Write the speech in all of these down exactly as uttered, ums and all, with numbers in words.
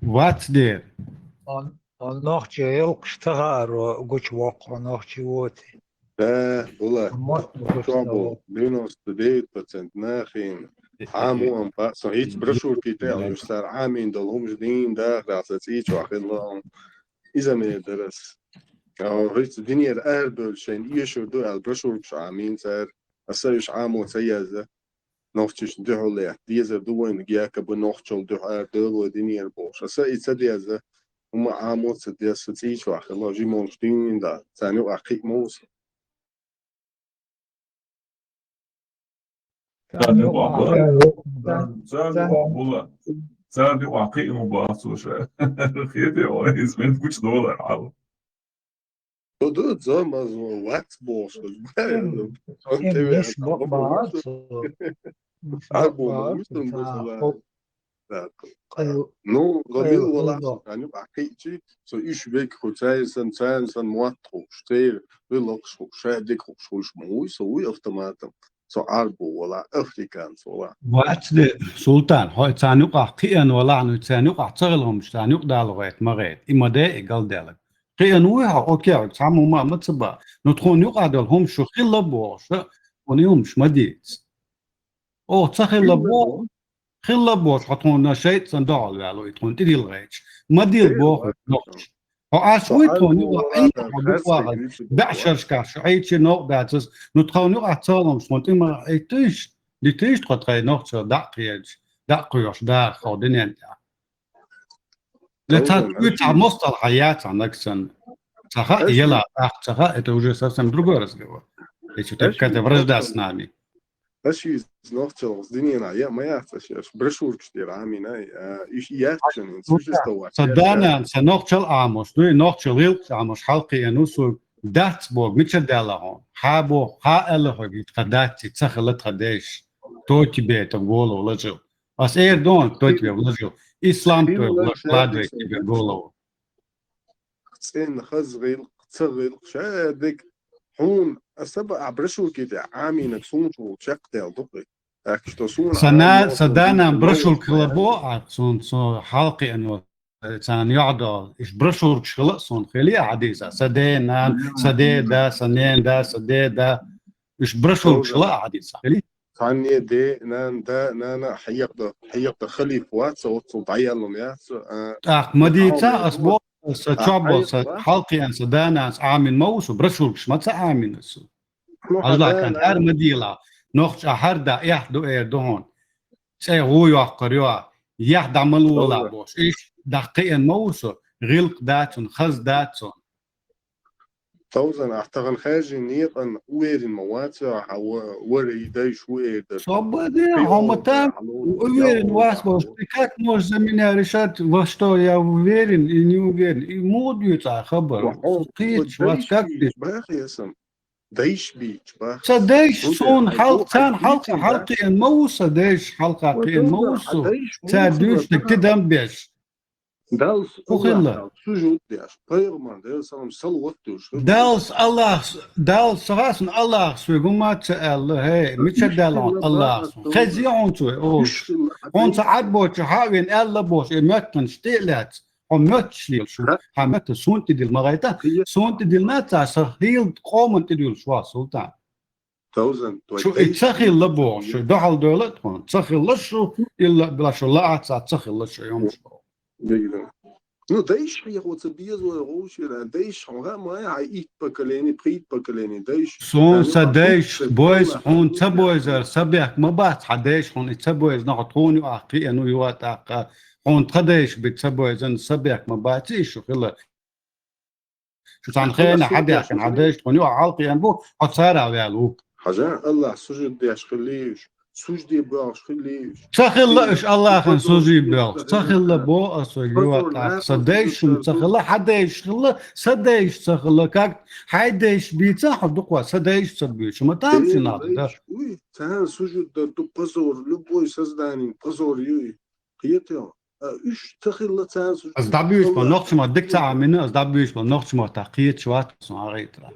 Вац дера. Он, он нохчий гӀиллакхаш ца хааро гучавоккху нохчий воций. Да, була. Чо бу, девяносто девять процент нахин. Ӏаму ам ба, со хӀинца брошюрки тӀе а луш, цар Ӏамин долу хӀумаш дийна даха, ца цӀийчохь хилла. Иза ме дарас. ХӀинца динера арабевлла шайна эшур ду аьлла брошюркаш Ӏамин цара. Аса уьш Ӏамо ца яза. Нохчашна дуьхьал лехьа дезар ду вайна, гека бу нохчал дуьхьа ара доьло динера бохуш. Аса и ца деза, хӀума Ӏамо ца деза, со цӀийчохь хилла, жимолуш дийна да, царна юкъахь кхиъ ма ву со. Царна юкъахь була. Царна юкъахь була. Царна юкъахь кхиъ ма боху цо ша. Хетий вай, иза мел гучудолар хьал. Ду ду, зо ма зо, вац бохуш. Эн, эн миш бакъ бац. Арбу ма вуьсун бу. Ну, габил вала, ани бакъи чи, со иш век ху цай сан, цай сан муат ху, штер, ви локш ху, шадик ху, шуш ма вуй, со вуй автоматом. Со арбу вала, африканец вала. Вац де, Султан, хой цан юкъах кхиан вала, ну цан юкъах цагал хумш, цан юкъ дала гайт, ма гайт. Има де и гал делаг. Кхиан вуй ха, окей, цхьамма ма ца ба. Ну тхун юкъа дол хумш шу хилла бохуш, тхун юмш ма диц. О, ца хилла бо, хилла бо, хьо тхуна шайтсан догӀал ваьлла, и тхуна тӀедил гӀайча. Ма дил боху, нохч. Хьо аш вуй тхуна юкъа, хьо дукъагӀа, баьӀ шаршкахь шу Ӏийчи новкъа дацас, ну тхуна юкъа цаламаш тхуна тӀе ма Ӏиттуш, дитиш тхо тхай нохча даккхиеш, даккхуйош даха хьо динен тӀехь. Ля цхьа уьйтахь мостал хьан яцахь нагсан. Ца хаьа, яла тӀаккха ца хаьа, это уже совсем другой разговор. Если ты какая-то вражда с нами. Аш из нохчалгӀас динена я ма яц аш, аш брошюркаш дера Ӏаминай, а, иш яцчун ин существовать. Ца данан, ца нохчал Ӏамош, дуй нохчал гӀилкъ Ӏамош хьалкхиен усу, дац бог, мича дала хьон. Хьа бо, хьа аьлла хьоги, тха дац, ца хила тха деш. Кто тебе это в голову ложил? Ас эр дон, кто тебе вложил? Ислам твой вкладывает тебе в голову. ЦӀен хаза гӀилкъ, ца гӀилкъ, ша дек хьуна, аса ба а брошюрки тӀе Ӏаминаг суна чу чекхдел дукхи. Так что суна Сана, Ӏамин са данан брошюрка хила бо а, сун, сун хьалкхиан, цан йоӀдо, иш брошюркаш хила сун хили а хьадийса. Са де, нан, са де, да, са нен, да, са де, да. Иш брошюркаш хила а хьадийса. Хили? Цхьанне де, нан, да, нана, хьекъда, хьекъда халиф вац, оццул дӀаяллун яц. ТӀаккха ма дийца, ас бо, са чо бо, са хьалкхиан, са данан, ас Ӏамин ма ву со, брошюркаш ма ца Ӏамин ас. Хьажлахь кан, хӀара ма дийла. Нохча хӀара да, эхь ду, эр ду хьуна. ЦӀе гӀу йоккхар ю, яхь дӀа ма лула бохуш. Иш дӀакхиан ма ву со, гӀилкъ дацун, хаз дацун. Товзан, ахь тахана хаьржина некъан уверен ма вац, ахьа вара и дайш ву эр дара. Собаде, хьо ма тан уверен вац бохуш, ты как можешь за меня решать, во что я уверен и не уверен? И муха дуьйцу ахь хабар? Кхийча вац, как ты? Бахьесам. Дайш бийча бах. Ца дайш суна хьалха, царна хьалха хьалкхиан ма ву ца дайш, хьалха кхиан ма ву со. Ца дуьйцу, так ты дам беш. Далс Аллах, сужуд деш, пайгамбар, Дела салам, салават душ. Далс Аллах, Далс хасна Аллах суьгу ма ца аьлла, хей, мича далон Аллах су. Хези он цу, о. Он ца Ӏад бочу хьавен аьлла бош, и меттан штилец. Хьо моьтташ лела шу, хьан метта сунтӀи дила ма гӀайта, сунтӀи дилна ца са хил къоман тӀе дуьлуш ва, Султан. Шу и ца хилла боху, шу дуьхьал доьла тхуна, ца хилла шу, илла била шу лааца ца хилла шу, йомаш. Ну, дайш хьехо ца безо гӀовшира, дайш хьо ма хьай ит поколение, пхит поколение, дайш. Сон са дайш, бойс хьун ца бойзар, са бехк ма бац, хьа дайш хьун и ца бойз, нахьа тхуна ю ахь кхиъа, ну, ю а тӀаккха. Хьуна тха дайша би ца бойзан, са бехк ма бац, и шу хила. Шу цхьана хена хьадаьхкина хьан дайша тхуна ю а хьалкхиъан бу, хьо цара а ваьлла ву. Хьажа, Аллах сужуд деш хилийш, сужуде боьлхуш хилийш. Ца хилла уьш Аллахьан сужуд боьлхуш, ца хилла бо а со ю а тӀаккха. Са дайша ца хилла, хьа дайша хилла, са дайша ца хилла, как хьай дайша бийца хьо дукха, са дайша ца буьйшу, ма там ши нах да. Царна сужуд дар ду позор, любой созданин позор ю. Кхетий? А уьш ца хилла царна сужуд. Ас дӀабуьйш бо нохча ма дик ца Ӏамина, ас дӀабуьйш бо нохча ма та кхеташ вац сон агӀайтара.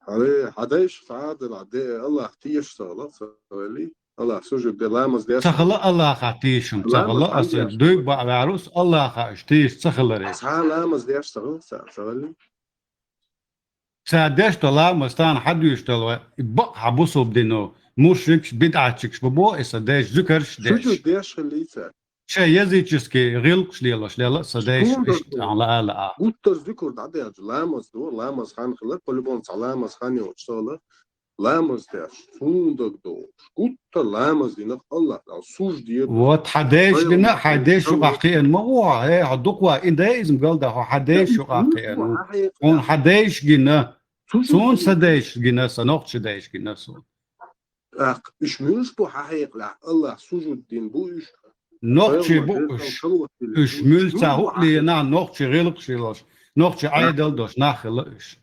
Аре, хьадайш хадала де Аллах теш сала сали. Аллахӏ сужуд де ламаз деш. Ца хала Аллахӏа тийшам, ца хала аса дуй баъварус Аллахӏа иш тийш ца халаре. Ца ламаз деш ца хала, ца хала. Ца деш то ламаз тан хьадуьш талва, бакъ хьа бусуб дино, мушрикш, бидъатчикш бу бо, иса деш, зукарш деш. Сужуд деш хилица. Ша языческий гъилкъш лелаш лела са деш ишт ан ла ала а. Гуттар зикр дадяж ламаз ду, ламаз хан хила, по-любому ца ламаз хан йоч сала. Ламаз деш, сундаг ду. Гуттар ламаз динах Аллах дал суждир. Вот хадеш гина, хадеш шу ахиен ма уа, э, хадуква индеизм галда хадеш шу ахиен. Он хадеш гина. Сун са деш гина, са нохчи деш гина сун. Ах, уьш муьлш бу хьахьекъалахь, Аллах сужуд дин бу уьш. Нохчи бу уьш. Уьш муьлш ца хӀуълена нохчи гӀилкъ шилаш, нохчи Ӏедал дош нах хила уьш.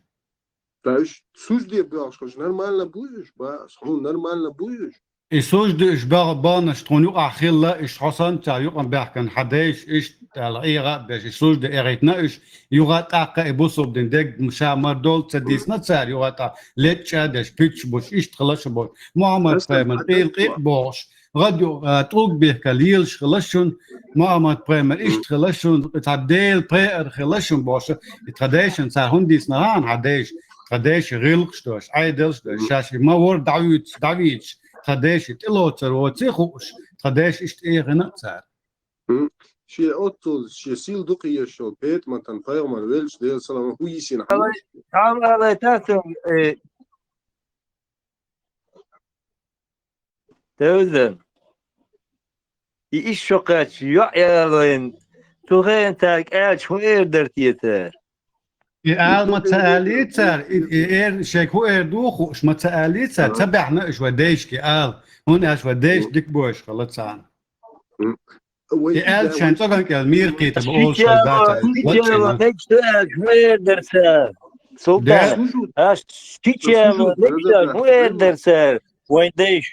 Та уьш сужде бахаш нормально бу уьш, ба, хун нормально бу уьш. И сужда уьш багъ банаш тхун юкъа хилла, уьш хьосан ца юкъан бехкан хьадеш, уьш тӀал Ӏийгъа беш, и сужда эритна уьш, югъа тӀаккха и бусурдин дег ша мардол ца дисна цар, югъа тӀа лечча деш, пуьч буш, ишт хилаш буш. Мухаммад пайгамбар къил къиб бош, гъад ю, а, тӀуг бехка лилш хилаш шун, Мухаммад пайгамбар ишт хилаш шун, ца дел пайгар хилаш шун бош. И тха дешан цар хун дисна хан хьадеш, тха деш гӀилкш дош, Ӏайделш дош, шаш ма вор давиц, давиц, тха деш тӀило цар воци хуш, тха деш ишт эгъина цар. Ши отцул, ши сил дукъ ешо, петматан пайгамбар велч Дел салам ху йисин. Алай, там алай тату, э, Тевзан. И иш шокъач, йоъ ялоин, тухен тар кӀач ху эр дартиетар. И ал ма ца алицар, и, и эр шек ху эр духу, ш ма ца алицар, ца бяхна иш ва дейшки ал, хун аш ва дейш дик бош халацан. И ал шан цоган кел мир кита бу ол шо дата. Чича, чича, вачина. Мекшта аш ху эр дарса. Султан. Аш чича, мекшта ху эр дарса. Вайн дейш.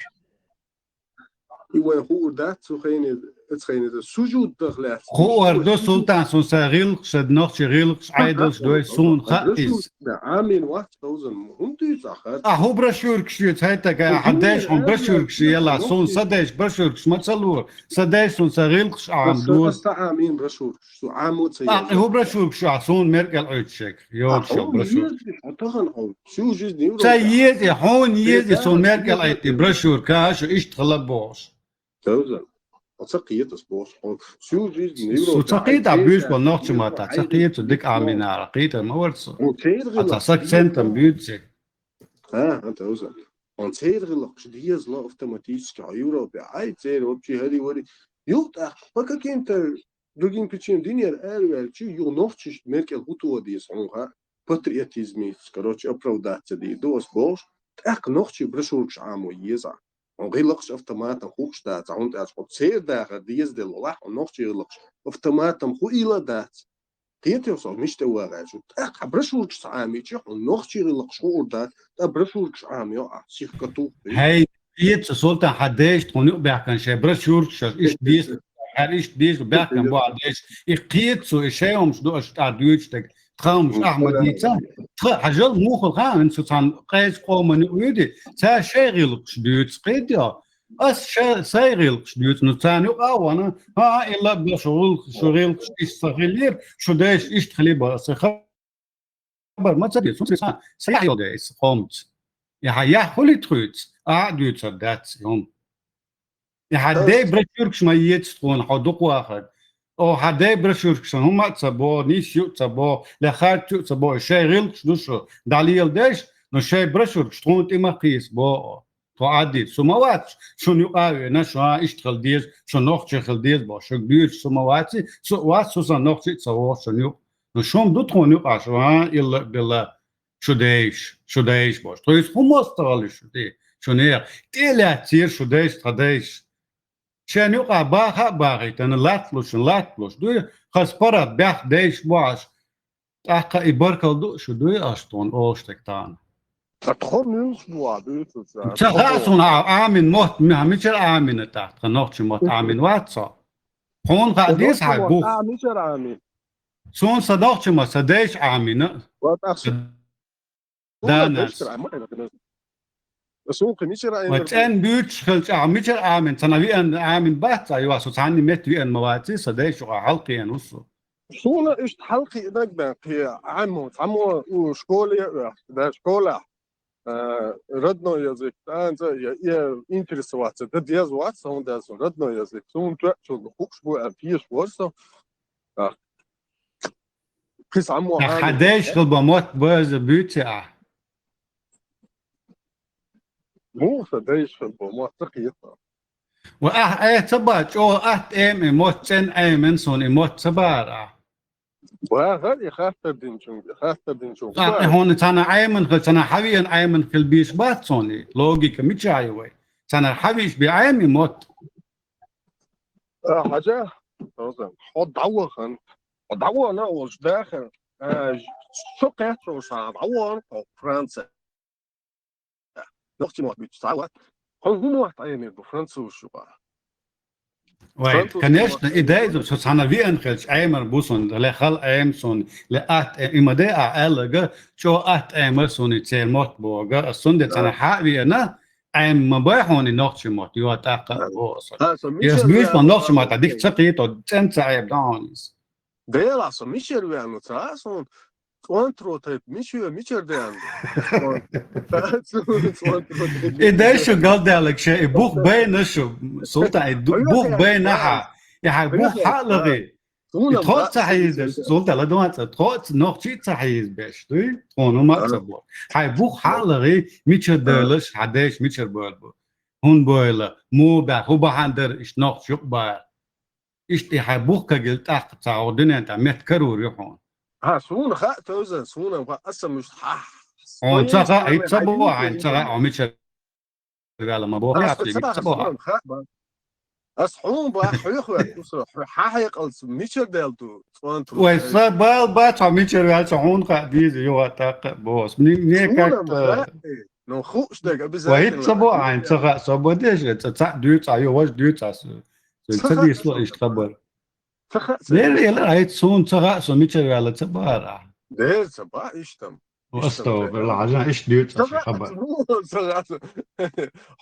И вайн ху эр дат, цу хайни, эц хайни да. Сужуд дахлят. Ху эр до султан сун са гилх, сад нохчи гилх, айдалш дой сун ха из. Амин вахт таузан. Хун дуй цахар. А ху брошюрк шуй цайтага, хадеш хун брошюрк шуй яла сун садеш брошюрк шма цалу. Садеш сун са гилх ам ду. Са амин брошюрк. Су аму ца. А ху брошюрк шуй сун меркел уйчек. Йо шо брошюрк. Отаган хун. Всю жизнь Европе. Ца ези, хун ези сун меркел айти брошюрка, шу ишт хала бош. Тевзан. Оца кхетас бош. Всю жизнь Европе. Су ца кхета бюш бо нохчи мата, ца кхета дик аминара, кхета ма варцу. Оца сак центам бюдзе. А, а тевзан. Он цейр гилакш диез ло автоматически Европе. Ай цейр вообще хари вари. Юлтах по каким-то другим причинам динер эр вер чи ю нохчиш меркел хутуа диез хун ха. Патриотизмиц, короче, оправдаться ди. Дос бош, так нохчи брошюркш аму еза. Он гилакш автоматом хуш да, за он так вот цейр да ха диез де ло лах, он нохчи гилакш автоматом ху ила дац. Кхетио со мишта вагӀачу. ТӀаккха брошюркаш ца Ӏамийча, хьо нохчий гӀиллакхаш хуур дац, тӀа брошюркаш Ӏамайо а, сих катух. Хьей, кхета со, султан, хьа деш тхуна юкъ баьхкан шай брошюркаш, иш дийс, хьар иш дийс, баьхкан бу хьа деш. И кхета со, и шай хӀумаш ду аша тӀа дуьйцу дага. Тха хӀумаш Ахьмад дийца, тха хьажал мухал ха, ин со цхьан къайз къоман юкъ вуьди, цар шай гӀиллакхаш дуьйцу, кхетио. Ас ша сай гӀиллакхаш дуьйцу, ну царна юкъа а вана, хӀа, илла бла шу гӀуллакх, шу гӀиллакхаш иштта ца хилира, шу дайша иштта хили бара, аса хабар ма ца дийцу, цунца сан, са яхь йолу дайса, хомца. И хьан яхь хули тхуьйца, а а дуьйцур дац, хӀума. И хьан дей брошюркаш ма ецу тхуна, хьо дукха вахарг. О, хьан дей брошюркаш сан хӀума а ца бо, нис ю а ца бо, ле харц ю а ца бо, шай гӀиллакхаш ду шу, дӀалела деш, ну шай брошюркаш тхуна тӀе ма кхийса бо. Тхо Ӏаддийта, со ма вац, шуна юкъа а вена, шу а иштта хила деза, шу нохчи хила деза боху, шуьга дуьйцуш со ма ваци, со а вац, со сан нохчи а ца воху шуна юкъа. Ну шуна ду тхуна юкъа, шу а илла а билла, шу дайша, шу дайша бохуш. Тхо иза хӀун мостагӀалла шу тӀе, шу нехан тӀе а лаьццера шу дайша, тхан дайша. Шен юкъа баха а бахийтана, латталуш, латталуш дуй, хаза паргӀат баьхна дайша бохьаш, ТӀаккха и баркалла ду шу дуй аш тхуна олуш дерг тахана? Ткъа тхо муьлш бу а дуьйцу ца? Ца хаьа суна а, Ӏамин мотт, ма-, мичара Ӏамина тӀаккха, тхан нохчи мотт Ӏамин вац со? Хьуна хаа деза хьайн бух? А, мичара Ӏамин? Суна сан нохчи ма сан дайша Ӏамина. Ва тӀаккха сан Дана. Сан дайша Ӏамина. Суна кхин мичара Ва Ӏемар цӀен буьйцуш хилча, ахьа мичара Ӏамийна, цхьана виъна Ӏамийна бац, а, йоах, со цхьанна метта виъна ма вац, со дайша юкъа хьалкхиъна ву со. Суна иштта хьалкхиънаг бен кхин Ӏамо, цхьаммо у школе а оьху, да, школехь, а, родной язык, танца, я, я интересоваться, да, деза вац, сон деза, родной язык, суна тоьачул хууш бу, а, тешаш вара со. А. Кхин цхьаммо Ахьа Ӏамийна. Дайша хила бо мотт база буьйци ахьа. Муха дайша хила бо мотт ца кхета. Ва ахьа Ӏе ца ба, чӀогӀа атта Ӏема и мотт, цӀена Ӏеман суна и мотт ца бара ахьа. Бахар и хаттар динчунга, и хаттар динчунга. А, хьуна цхьана Ӏеман хила, цхьана хьавеана Ӏеман хила бийш бац суна и. Логика мича ю вай? Цхьана хьавийш бе Ӏема и мотт. А, хьажа, хьо дӀавахана, хьо дӀавахана волчу дахар, а, со кхетчо ша дӀавахана хьо Франция. Нохчи мотт буьйцуш цхьа вац. Хьо хӀун мотт Ӏемир бу французаш юкъа? Вай, конечно, и дайза, со цхьана виъна хилча Ӏемар бу суна, ле хала Ӏема суна, ле атта Ӏе-, и ма де а аьллага, чӀо атта Ӏемар суна и церан мотт боху, ас цундела цхьана хьа а веана, Ӏема ма бай хьуна и нохчи мотт, йо, тӀаккха а боху аса. Ас буьйцу ма нохчи мотт, дика ца кхето, цӀена ца Ӏеба дан хьуна иза. Делахь со мичара веана, ца а суна, цӀонтаро тайпа, мича, мичара деана? И дай шу галдаьллаг ше, и бух байна шу, Султан, и ду-, бух байна хьа, и хьай бух хьа а лахи. И тхо а ца хьийзаш, Султан, ладонца, тхо а ца, нохчи а ца хьийзабеш, дуй? Тхуна ма а ца бо. Хьай бух хьа а лахи, мичара делаш, хьан деш мичара бойла бу. ХӀун бойла, муха баьхна, хӀун бахьана дара, иштта нохчи юкъа бара. Иштта и хьайн бух кагийла тӀаккха цхьа хӀокху дуьнен тӀехь метта карор ю хьуна. Хьа, суна хаьа, тевзан, суна хаьа, аса муьста хьа. Хьуна ца хаьа, хӀинца ца боху хьайна, ца хаьа, хьо мичара ваьлла ма боху, аса ца боху хьайна. Аса хьуна боху, хьоьху ваьлла, хьо хьан хьекъалца мичара даьлла ду, цӀонтаро. Вай, сан бала бац хьо мичара ваьлла, сан хьуна хаьа деза, юха тӀаккха а боху. Суна ма хаьа, ну, хууш дерг обязательно. Вай, хӀинца ца боху хьайна, ца хаьа, со бан деза, ца, цхьаъ дуьйцу ахьа, ю, важа дуьйцу ахьа. Ца дийцало иштта хабар. Ца хаьа, ца. Лера, элира, хӀинца суна ца хаьа, со мичара ваьлла ца бахара. Дера ца баха, иштта-м. Астагфируллах, хьажа, иштта дуьйцу аса хабар. Ца хаьа, ца.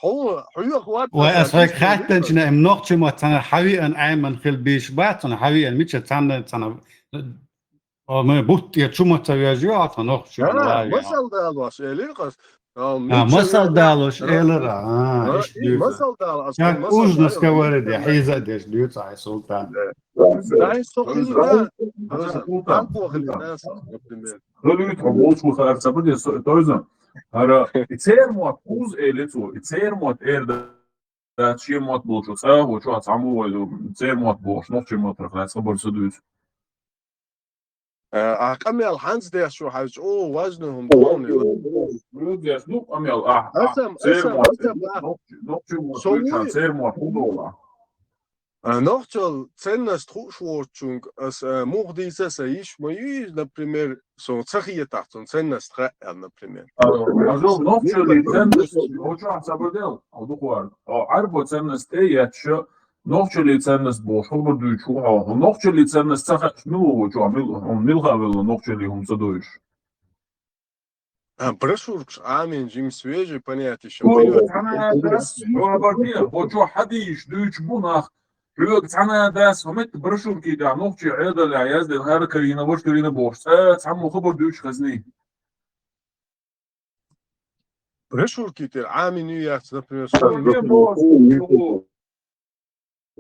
Хьо, хьоьху вац. Вай, аса хьайга хаьттинчу, и нохчи мотт цхьана хьавеана Ӏеман хила бийш бац, цхьана хьавеана мича цхьанна, цхьана О, ма бутт тӀе чу ма ца вежа ю, хьо нохчи ма ваьлла. Масал далош элира ас. А, масал далош элира, а, иштта дуьйцу. Масал дала ас. Как уж на сковороде, хьийза а деш дуьйцу хьайн, Султан. Дай со хила, Султан. Алкохили, да, со, например. Хилуьйту хьо болчу хар ца бу де, со, тойзан. ХӀара, и церан мотт кхуза эли цо, и церан мотт эр дац, шен мотт болчу цӀа а, чохь цхьаммо вай ду, церан мотт бохуш, нохчийн маттах лаьцна хабар ца дуьйцу. Э, ахь къамел хьанца деш шу хьаьжча, о, важно хӀума ду хьуна. Деш ду къамел, ахь, ахь, асам, церан асам, мотт, асам, ахь. Нохчи, нохчи мотт, со вуй. Церан мотт хӀун долу ахь? Э, нохчалла ценность хууш воцучуьнга ас, э, муха дийца сан йиш ма ю иза, например, со ца хетахь, цунна ценность хаьа аьлла, например. А, а, нохчаллин ценность, о, чохь ца бадел, а, дукхар. О, Ӏарбо ценность тӀе а етташ, нохчаллин ценность бохуш, хӀумма дуьйцуш ву хьо. Нохчаллин ценность ца хаьаш, мила ву чохь, мила, хьуна мила хаьа велла нохчаллин хӀума ца дуьйцуш? А, брошюркаш Ӏамийна жимма свежий понятие шен. Ой, хьо хьан а дас, хьо хабар де, хьо чохь хьадийш дуьйцуш бу нах. Хьоьга цхьана а дас, хьо метта брошюрки тӀехь нохчийн Ӏедалехь яздина, хӀара карийна, важа карийна бохуш, цӀа цхьаммо хабар дуьйцуш хезний. Брошюрки тӀера Ӏамийна ю яц, например, со.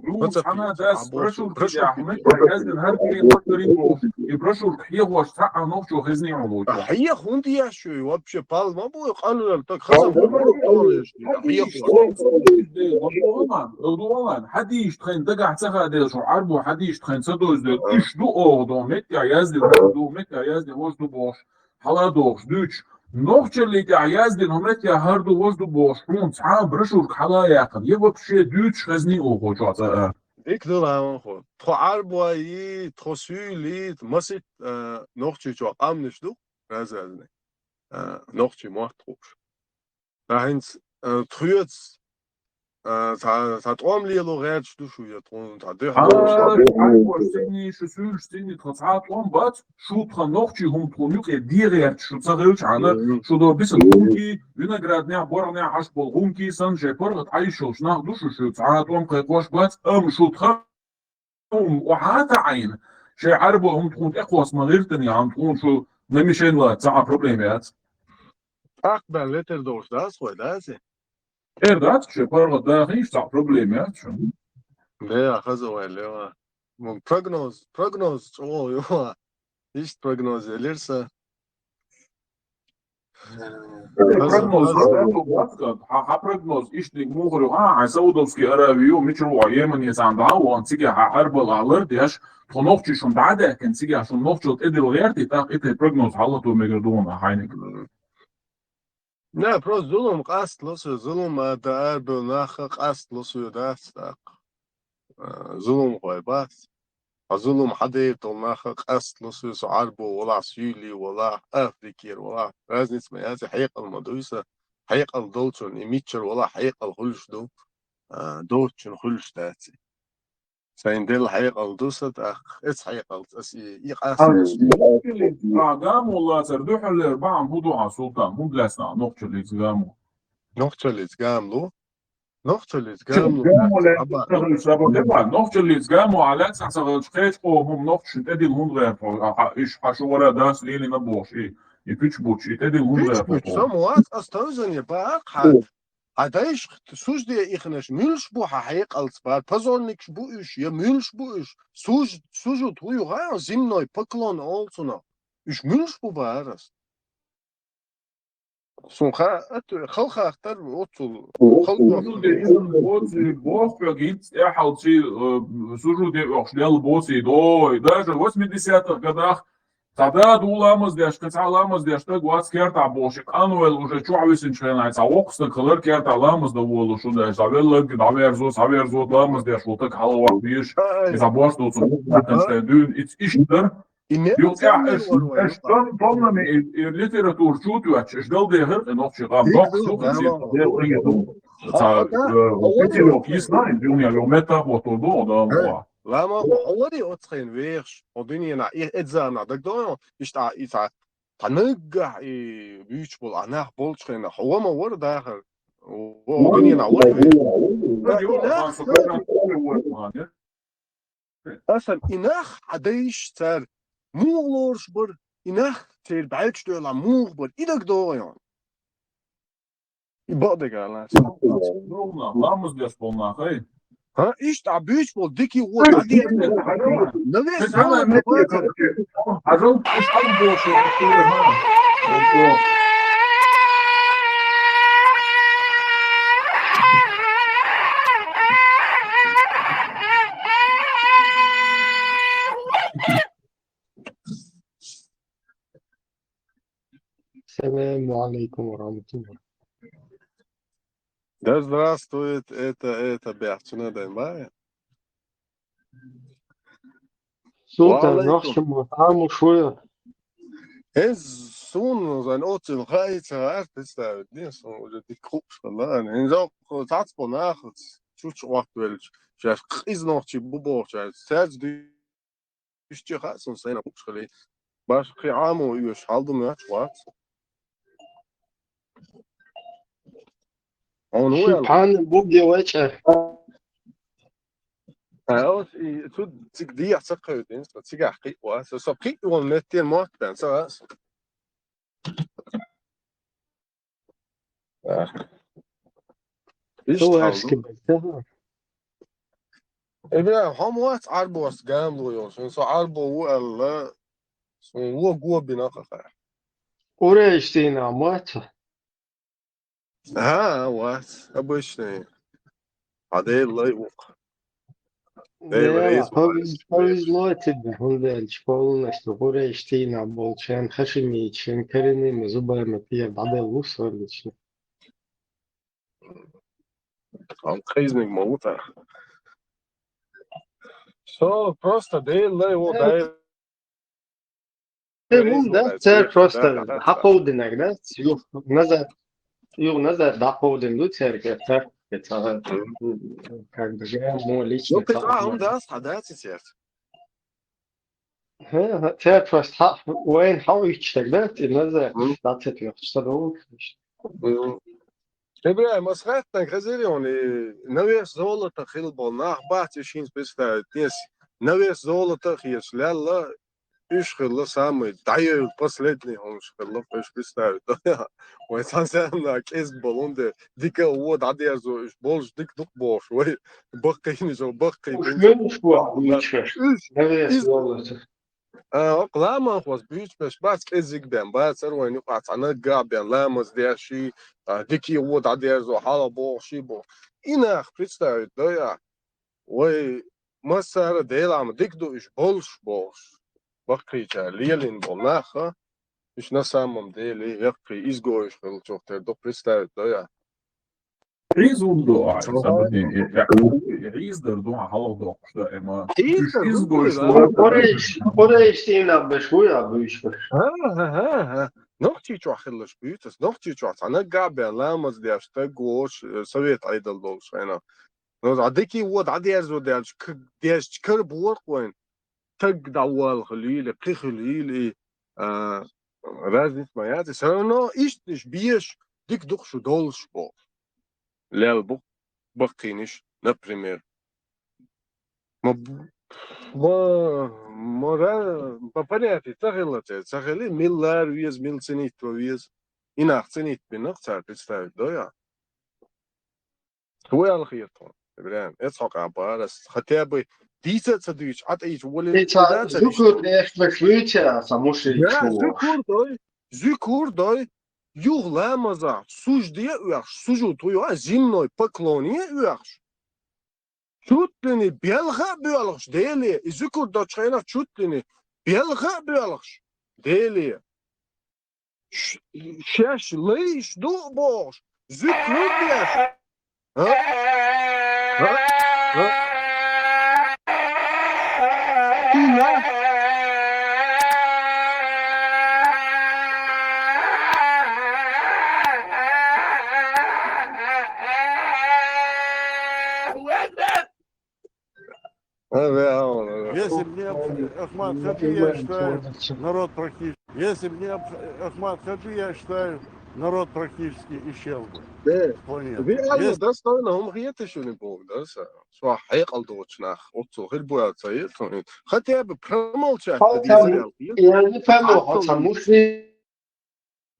Хьо цхьана а дас брошюрки тӀехь, хьо метта яздина, хӀара карийна, важа карийна бохуш, и брошюрка хьехош цхьа а нохчо хезний хьуна ву чохь. Хьеха хӀунда еш ю, вообще пал ма бу, къанвелла, так хаза бу, хьеха. Хьадийш тхайна дагахь ца хаа дела, шун Ӏарбо хьадийш тхайна ца дойза дела, уьш ду оха ду, метта яздина, хӀара ду, метта яздина, важа ду бохуш. Хьала а дохуш дуьйцуш, нохчаллин тӀехь яздина, хӀун меттехь хӀара ду, важа ду бохуш, хьуна цхьа а брошюрка хьала а яьккхина, я вообще дуьйцуш хезний оха чохь цӀа а? Дика ду, Ламанхо. Тхо Ӏарбой, тхо суьйлий, масийтта, а, нохчий чохь къаьмнаш ду, разазни, а, нохчий мотт хууш. Ткъа хӀинца, а, тхоьца а, цхьа, цхьа тӀом лело гӀерташ ду шу, я тхуна цхьа дуьхьал Хьа, долуш. хьа, цӀинний шу суьйлуш цӀинний тхан цхьа а тӀом бац, шу тхан нохчий хӀума тхуна юкъе де гӀерташ шу ца хилча хьана, шу до бисан гӀумкий, винограднехь, боргӀанехь Ӏаш болу гӀумкий санна, шайн паргӀат Ӏайшалш нах ду шу, шу цхьа а тӀом кхайкхош бац, амма шу тхан хӀума охьа таӀийна, шайн Ӏарбо хӀума тхуна тӀекхосса ма гӀиртина, я хӀума тхуна шу намешен лаца цхьа а проблема яц. ТӀаккха бен летар долуш дац вай, дац и? Эр дац, шайн паргӀат дахийша, цхьа а проблема яц шу. Беа, хаза вай, лева. Мун прогноз, прогноз чӀогӀа ю. Иштта прогноз елира сан. Прогноз, хьан, хьан прогноз, иштта муха ю, а, хьайн Саудовский Аравия ю, мичара ву, Йемене цхьаьна дӀа а вахана, цига хьан Ӏарбал а лардеш, тхо нохчий шуна дӀа а даьккхина, цига шуна нохчал тӀедилла гӀерти, тӀаккха и тайпа прогноз хьалато мегар ду ван хьайниг. Не, просто зулам къастало со, зулам а дан арабевлла нах а къастало со ю дац тӀаккха. А, зуламхой бац. Ткъа зулам хьадер долу нах а къастало со, со Ӏарбо валахь, суьйли валахь, Африкера валахь. Разница ма яц, хьекъал ма дуй сан. Хьекъал долчунна, и миччара валахь хьекъал хуьлуш ду, а, доцучунна хуьлуш дац. Сайн делла хьекъал ду сан тӀаккха. Эца хьекъалца ас и, и къасталеш. А, гамо лацар дуьхьаллера бахьана хӀун ду хьан, Султан? ХӀунда лаьцна нохчаллица гамо? Нохчаллица гамлу? Нохчаллица гамлу. Нохчаллица гамо а лаьцна ца хилча, кхечу къоман хӀума нохчашна тӀедилла хӀунда гӀерта хьо? А, хьа, иш, хьан шу вара дас лелийна бохуш, и, и пуьчу буч, и тӀедилла хӀунда гӀерта хьо? Со ма вац, ас товзане бахьа хьан. Хьан дайша сужде ихнаш муьлш бу хьан хьекъалца бахьа? Позорникаш бу уьш, я муьлш бу уьш? Суж-, сужуд хӀу ю хаьа, земной поклон олу цунах. Уьш муьлш бу бахьара ас? Сун ха-, ат-, халхахтар оццул, халхахтар. Сужуде оьхуш боций, боху хьоьга, хӀинца тӀаьхьалчий, э, сужуде оьхуш лелла боций, дой, даже восьмидесятых годах цхьа дада ву ламаз деш, кхин цхьа ламаз деш стаг вац кертахь бохуш, и къанвелла уже чохь висинчу хенахь, цхьа воккха стаг хилар кертахь ламаз дан волуш, шун деш, цхьа велларг дӀаверзо, схьаверзо, ламаз деш волу стаг хьала вахна везаш, и цхьа бошла доцу воккхачун дуьйна, и иштта дара. Юха тӀехь аша, аша тон-, тоннаме и, и литература чу а тоьттуш, аша галдехира кхин нохчий къам, доккха ду кхин цхьа, Дела къинге ду. Цхьа, э, пятилёк йисна, и дуьнен йо меттах а хӀоттур ду, да, ма. Лама, хьо вари оцу хенахь вехаш, хьо дуьненахь, и, эззанахь дагадогӀу, иштта, и цхьа, цхьа наггахь, и буьйцуш болу, а нах болчу хенахь, хьо ва ма вара дахар, хьо дуьненахь вара вехаш. Аса и нах хьан дайша цара муха лоруш бара, и нах церан бӀаьргаш доьлхьа муха бара, и дагадогӀу хьуна. И бакъдерг ала. Ламаз деш болу нах, ай? ХӀа, иштта а буьйцуш болу дика гӀо дӀадеана. Навес хьажал, уьш хьан боху, السلام عليكم ورحمة الله. Да здравствует это, это бяхчина даймая. Султан, нахча ма таму шуя. Эз сун зан оцин хаица ар представить, не, сун уже дик хупш хала. Эн зо цац по нахац, чуч вахт велч, шаш къиз нохчи бу бохча, саз ди Иштта хаьа суна сайна хӀумаш хилий. Баш кхин Ӏамо оьшуш хьал ду моьттуш вац. Хьуна ву аьлла? Шипхьан буге вачӀа. Ай, ош и цу цига дехьа ца кхевдина, со цигахь кхиъ вац. Со кхиъ вон меттера мотт бен, ца вац. Иштта хьал ду. Эбира, хьо ма вац Ӏарбост гамло йолуш, хӀинца со Ӏарбо ву аьлла, суна ло го бина кхаха. Къурайш дийнахь ма вац хьо? ХӀа, вац, обычный. Хьан Дела лай ву-кх. Дела реза ву хьайна. Повезло тебе, хӀунда аьлча полностью Къурайш дийнахь болчарна, хашимиташна, коренными зубами тӀера дӀаделла ву со лично. Хьан къизниг ма ву тхан. Со просто Дела лай ву, Дела. Э, ну да, цара просто хьакховдинарг, да? Юха назад, юха назад дӀакховдина ду цаьрга, цара. Как бы, я, мо лично. Ну, ты, а, он даст, а, да, сейчас. Хе, хе, церквас хьа-, вайн хьаоьцуш дерг дац, и наза, мгм, дацет йохуш ца дову. Мгм. Ибрахим, ас хаттанга хезира хьуна, и на вес золота хила болу нах бац, и шин представить, нес на вес золота хеташ лелла, уьш хилла самый дӀайевлла последний хӀумаш хилла, уьш представить. Вай цхьана заманахь кӀезиг болу хӀунда дика а вон дӀадерзо, уьш болуш дика ду-кх бохуш, вай баккхийнаш, баккхий уьш буьйцуш. Муьлш боху буьйцуш? Уьш, на вес иза золота. А, хӀокху ламанхоша буьйцуш беш бац, кӀеззиг бен бацара вайна юкъахь цхьа наггахь бен ламаз деш, а, дикий вон дӀадерзо, хьалха бохуш, бохуш. И нах представить дой ахь? Вай массара а Делахь ма дика ду уьш болуш бохуш. Баккхийчара лелийна болу нах а, уьш на самом деле яккхий изгоеш хиллачух тера ду, представить дой ахь? Хьийза хӀума ду ахь, Сан, э, э, э, хьийзадар ду ахь хьалха доккхуш даима. Хьийзадар ду, изгош да. Къурайш, Къурайш динан беш ву я буьйцуш беш? ХӀа, хӀа, хӀа, хӀа. Нохчийчохь хилларш буьйцу ас, Нохчийчохь цхьа наггахь бен ламаз деш стаг волуш, э, совет Ӏедал долуш хенахь. Ну, а дикий вон дӀадерзо даьлча, к-, дерзча кара боху-кх вайна. Стаг дӀаволла хуьлийла, кхин хуьлийла, и, а, разница ма яц, и всё равно иштта уьш беш, дика ду-кх шу долуш боху. Лел бу баккхийнаш, например. Ма б-, ма, ма ра-, ма понятие ца хилла церан, ца хили, мила лара веза, мила цинитта ван веза. И нах цинитта бина-кх цара, представить дой ахь? Шу аьлла хета тхуна, Ибрахим, эцхьокъа бара ас, хотя бы дийца а ца дуьйцуш, Ӏа тӀе йича волий. И ца ца зуькур деш беш вуьйцу я, ца мушрик. Да, шу зуькур дой, зуькур дой, юха ламаза, сужде а оьхуш, сужуд хӀу ю, а, земной поклоне а оьхуш. Чуть ли не белха а боьлхуш Деле, и зуькур долчу хенахь чуть ли не белха а боьлхуш Деле. Ш-, шаьш лайш ду а бохуш, зуькур деш. А? А? А? И нах Если б не Ах-, Ахмат Хаби, я считаю, народ практически. Если б не Ах-, Ахмат Хаби, я считаю, народ практически исчез бы с планеты. Реально, если достойно хӀума хета шуна боху, да, сан? Со хьекъал доцу нах, оццул хир бу аьлла ца хета. Хотя бы промолчать, я не понял, а ца муслим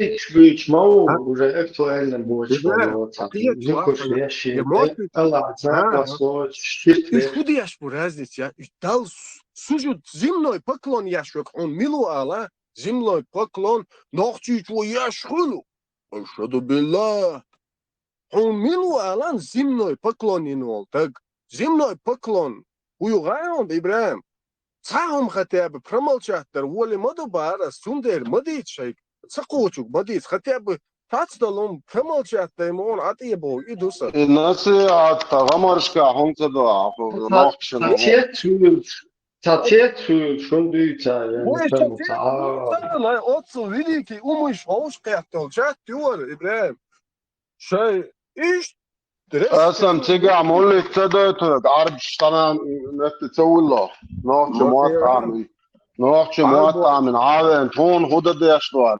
Икс буьйцуш ма ву, а? Уже актуально боцуш ма ву, ца, кхеташ ву, я ши, я мостик. Аллах, а, ца, а, пословица, штирт. Уьш хӀун деш бу, разница, я? Уьш Далла су-, сужуд, земной поклон еш верг хьуна мила ву ала? Земной поклон, нохчийчо еш хуьлу. Ашхаду биллах. Хьуна мила ву алан земной поклон йина волу таг? Земной поклон. ХӀун ю гӀайгӀа, Ибрахим? Цхьа хӀума хотя бы промолчать дар воле ма ду бара ас, цундела ма дийца шайга. Ца кхочург ма дийца, хотя бы цхьацдолу хӀума промолчать дай ма вон Ӏа тӀе боху, и ду сан. И насихьат, та гӀамаршка хӀума ца до, а, хӀу, ца, нохчашна ца хӀу. Цец хуьлуш, ца цец хуьлуш, хӀума дуьйца, я, вай, ца цец хуьлуш, а, ца, лай, оццул великий умуш хьовш кхеттал чат ю вара, Ибрахим. Шай иштта Аса-м цигахь муллица ца дойтург, Ӏарбаш санна метта ца вулло. Нохча мотт Ӏамин. Нохча мотт Ӏамин, Ӏавен, тхуна хӀу дан деш ду.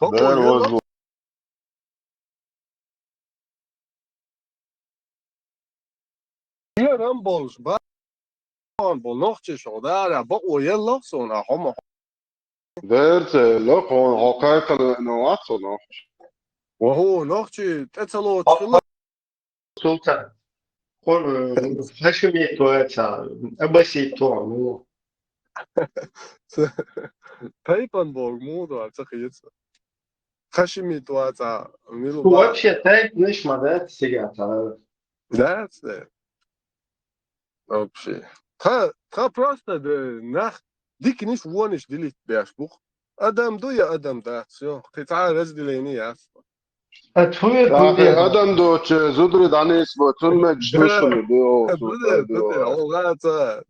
Бер возлу. Ерам болуш, ба-, болу нохчий шо дара, бакъо еллах суна, а хӀума. Дерца елла, хьуна хьо кхайкхина веана вац со нохчи. Ва хӀу, нохчи тӀе ца лоцу хила. Султан. Хьо, э, хьашамит ваца, абасит вац, ну. Тайпан боху муха ду, ца хета. Хашимит ваца, мила. Ну, ва-, вообще, тайпанаш ма дац цигахь цара. Дац, да. Вообще. Тха, тха просто, да, нах диканаш, вонаш делить беш бу-кх. Адам ду я адам дац, всё. Кхин цхьа разделение яц. А тхуна тхуна адам доцу зударий дӀанисбо, цунна мегаш ду шуна, ду, да, ду, да, ду.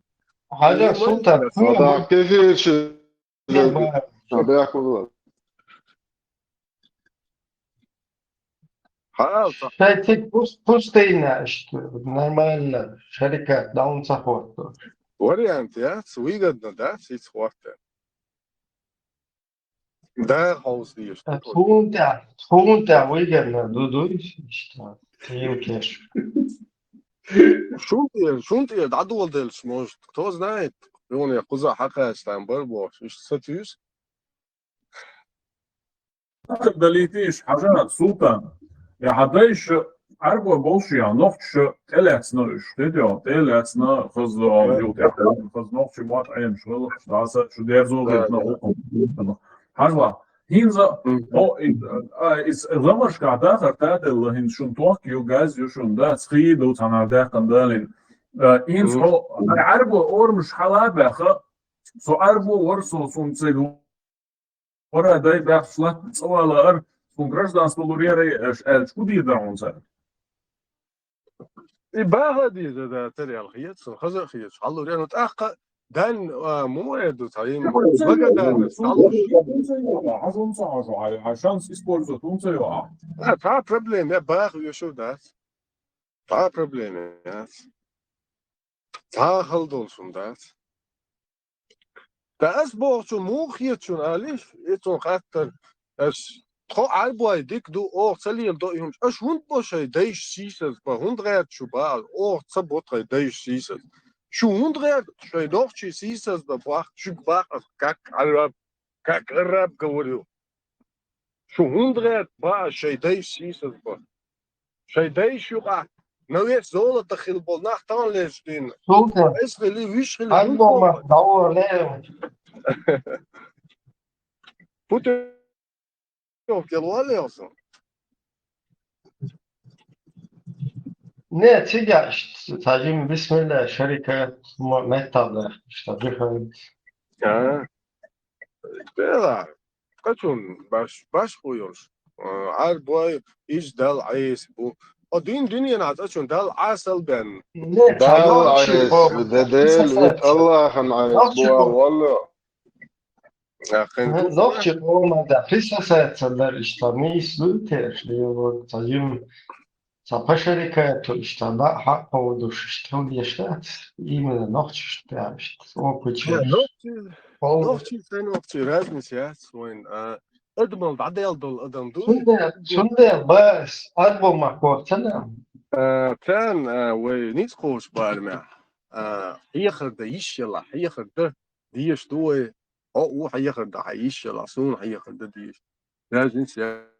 Хьажа, Султан, тхуна. Да, кефирчи. Ца бехула. Хьал ца. Шайцига пус-, пустыня, иштта, нормально, шарикат, даун ца хӀотто. Вариант яц, выгодно, да, циц хӀотта. Да, хьовса дезаш. А тхуна тӀа, тхуна тӀа выгодно ду, дуй, иштта, тхийла кеш. Шун тӀера, шун тӀера дӀадоладелаш, может, кто знает, хьуна кхуза хьакхаьча там бар бохуш, иштта сатуьйсу. Далийтийша, хьажа, Султан, я хьан дайша Ӏарбой болуш я, нохчаша тӀелаьцна уьш, хӀета йо, тӀелаьцна, хаза, хаза нохчий мотт Ӏемаш хилла, даса шу дерзо гӀиртна гӀуллакх. Хьажа, хӀинца, о, и, а, и, ламашкахь дахар таделла, хӀинца шун тохка ю, газ ю шун, дац, хий ду, цхьанхьа даьккхина далийна. А, хӀинца, о, Ӏарбой орамаш хьала а баьхна, со Ӏарбо вара, со, суна цига вара дай баьхча латта цӀа вала ара, цун гражданство лур яра аша аьлча, хӀун дийр дара хьуна цара? И баха дийр дан дацара аьлла хета суна, хаза а хеташ, хьалур яра, ну, тӀаккха дан, а, му эр ду цхьа йина, благодарность, хьалур. Хьажа хӀунца хьажа, хьай, хьай шанс использовать хӀунца йо ахь? А, цхьа проблема я, баха вешав дац. Цхьа проблема яц. Цхьа хала долуш хӀума дац. Ткъа ас бохучун муха хета шуна алиш, и цунна хаттар, аш тхо Ӏарбой дика ду, оха ца леладо и хӀумаш, аш хӀунда бо шайн дайша сийсаза бан, хӀунда гӀерта шу бан, оха ца бо тхайн дайша сийсаза. Шу хӀунда гӀерта шайн нохчий сийсаза бан боху, шуьга боху ас, как араб, как араб говорю. Шу хӀунда гӀерта бан шайн дайша сийсаза бан? Шайн дайша юкъахь, на вес золото хила болу нах тахана лезаш дийна. Султан, эс хили, виш хили, Ӏарбой мах дӀаволале. Путёвка яла валлехь со? Не, цига иштта, цхьа жима бисмилла, шарика, мо-, меттахь даьхкаш, ца дуьхьал. А. Дела, кхачун баш, баш хӀу йолуш. А, Ӏарбой, иза Далла Ӏеса бу. О, дин, дуьненахь цӀа чун Далла Ӏесал бен. Не, Далла Ӏеса, де Дела, вит Аллахьан Ӏеса бу, валло. Ахин, нохчи къоман да, хиса саьца дар иштта, мийс луьйтеш, лево, ца юм. Ца пашарика ту иштта баъ хьакъ кховдуш, иштта хила деш дац, именно нохчашна тӀехь иштта, опыча. Нохчи, нохчи, ца нохчи, разница яц вайн, а, адамал дӀадаьлла долу адам ду. Цундела, цундела ба ас, Ӏарбой мах боху ца нах? А, царна, а, вай ницкъ кхочу барамехь, а, хьехар дан йиш яла, хьехар дан дезаш ду вай, хьо а ву хьехар дан хьан йиш яла, суна хьехар дан дезаш. Разница яц.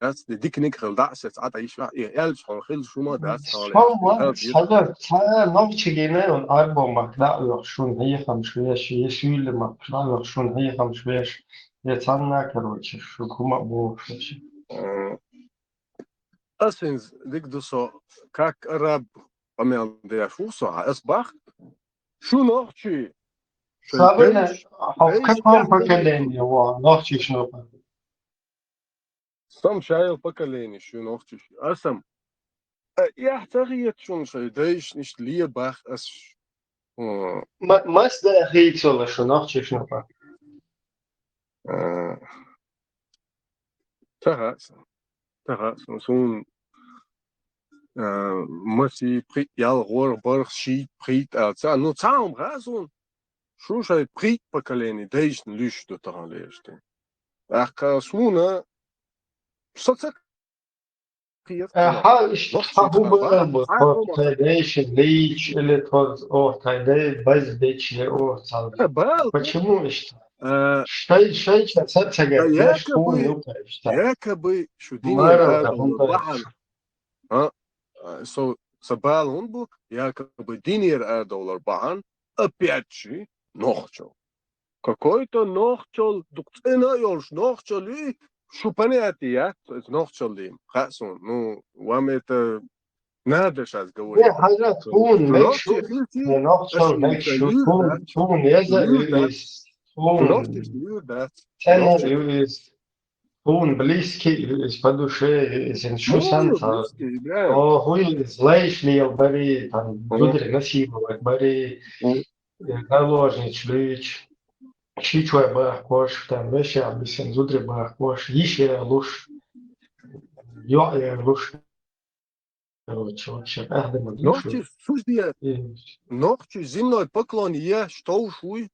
Яц, де диканиг хила дӀа а саца Ӏа тӀе йиш ваьхьа, и аьлча хьо хила шу ма дац, хьо лаьцна. Хьажа, цхьа нохчигина он Ӏарбой мах дӀа а оьхуш шуна хьехамаш веш, я суьйли мах дӀа а оьхуш шуна хьехамаш веш, я цхьанна, короче, шу хӀума а бохуш веш. Э, ас хӀинца дика ду со, как араб къамел деш ву со, ас бах, шу нохчий, шайн Сабина, дайш, хьо дайш каком поколение, во, нохчий шу нохчий. Сам шайла поколение шу нохчий. Асам. А, яхь ца хета шуна шайн дайшна иштта ле бах ас. М. Ма-, мас да хийцала шу нохчий шу нохчий. А. Ца хаьа сан. Ца хаьа сан. Суна, а, маси пхи ял гӀор барх ший пхи а ца. Ну, цхьа хӀума хаьа суна. Шу шайн пхи поколение дайшна луьйш ду тахана леш ду. ТӀаккха суна со ца кхета. Э, хьа иштта хьан хӀун бара бу, тхо тхайн дайшна лийча или тхо оха тхайн дай баз деча или оха цхьа. Э, бал. Почему иштта? Э, шай, шайча ца, ца гайтеш, якобы, хӀун ю-кх иштта? Якобы шу динера арадовлар бахьана. А, а, со, сан бала хӀун бу, якобы динера арадовлар бахьана, опять же, нохчо. Какой-то нохчал, дукха цӀена а йолуш нохчал ю, шу понятие яц, это нохчал дийна. Хаьа суна, ну, вам это надо щас говорить. Не, хьажа, тхуна мегаш ю, нохчал мегаш ю, тхуна, тхуна еза ю иза, тхуна цӀена ю иза, тхуна близкий ю иза по душе, иза шу санна ца. О, хӀу ю иза, лайш лела бари, там, дуьдре насиловать бари. Э, наложница луьйча. Ши чой бахкош, там веший бисен зудри бахкош, йиш ялуш, йоӀ ялуш. Короче, вообще, къаьхьа ма гуш. Нохчи суждия, Э, нохчи земной поклон еш товш вуй.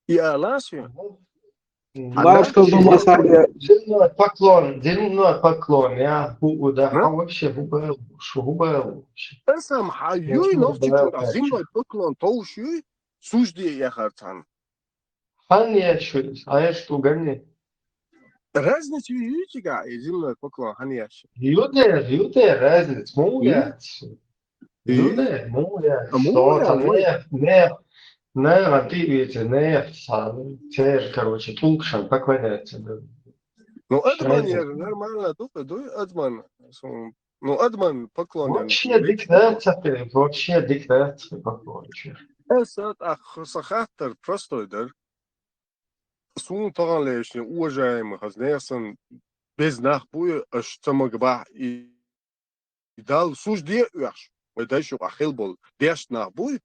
И алас я. Мгм. Марш Нохчи тозу масарга. Земной поклон, земной поклон, я, ху, да, А? Ха вообще, ху бел, шу ху бел вообще. Эсам ха юй Нохчи нохчи бел, чура, так. Земной поклон товш юй, суждия яхар цан. Хан еш, а еш ту гани. Разница ю, ю чига, и земной поклон, хан еш. Ю де, ю де разница, му Ю? яц. Ю Ю? де, му яц. А му Что яц, там, ой. Не, не, не, а ты видите, не, са, цер, короче, тулкшан поклоняется, да. Ну, Адман Шайза. я нормально, дука, дуй, Адман. Сум, ну, Адман поклонен. Вообще диктация, вообще диктация, короче. Эсат, а, сахаттар, простой дар. Сун таган лешни, уважаемый, хазнесан, без нах буй, аш цамаг бах, и, и дал суждия уяхш. Вай дай шук ахил бол, деш нах буй.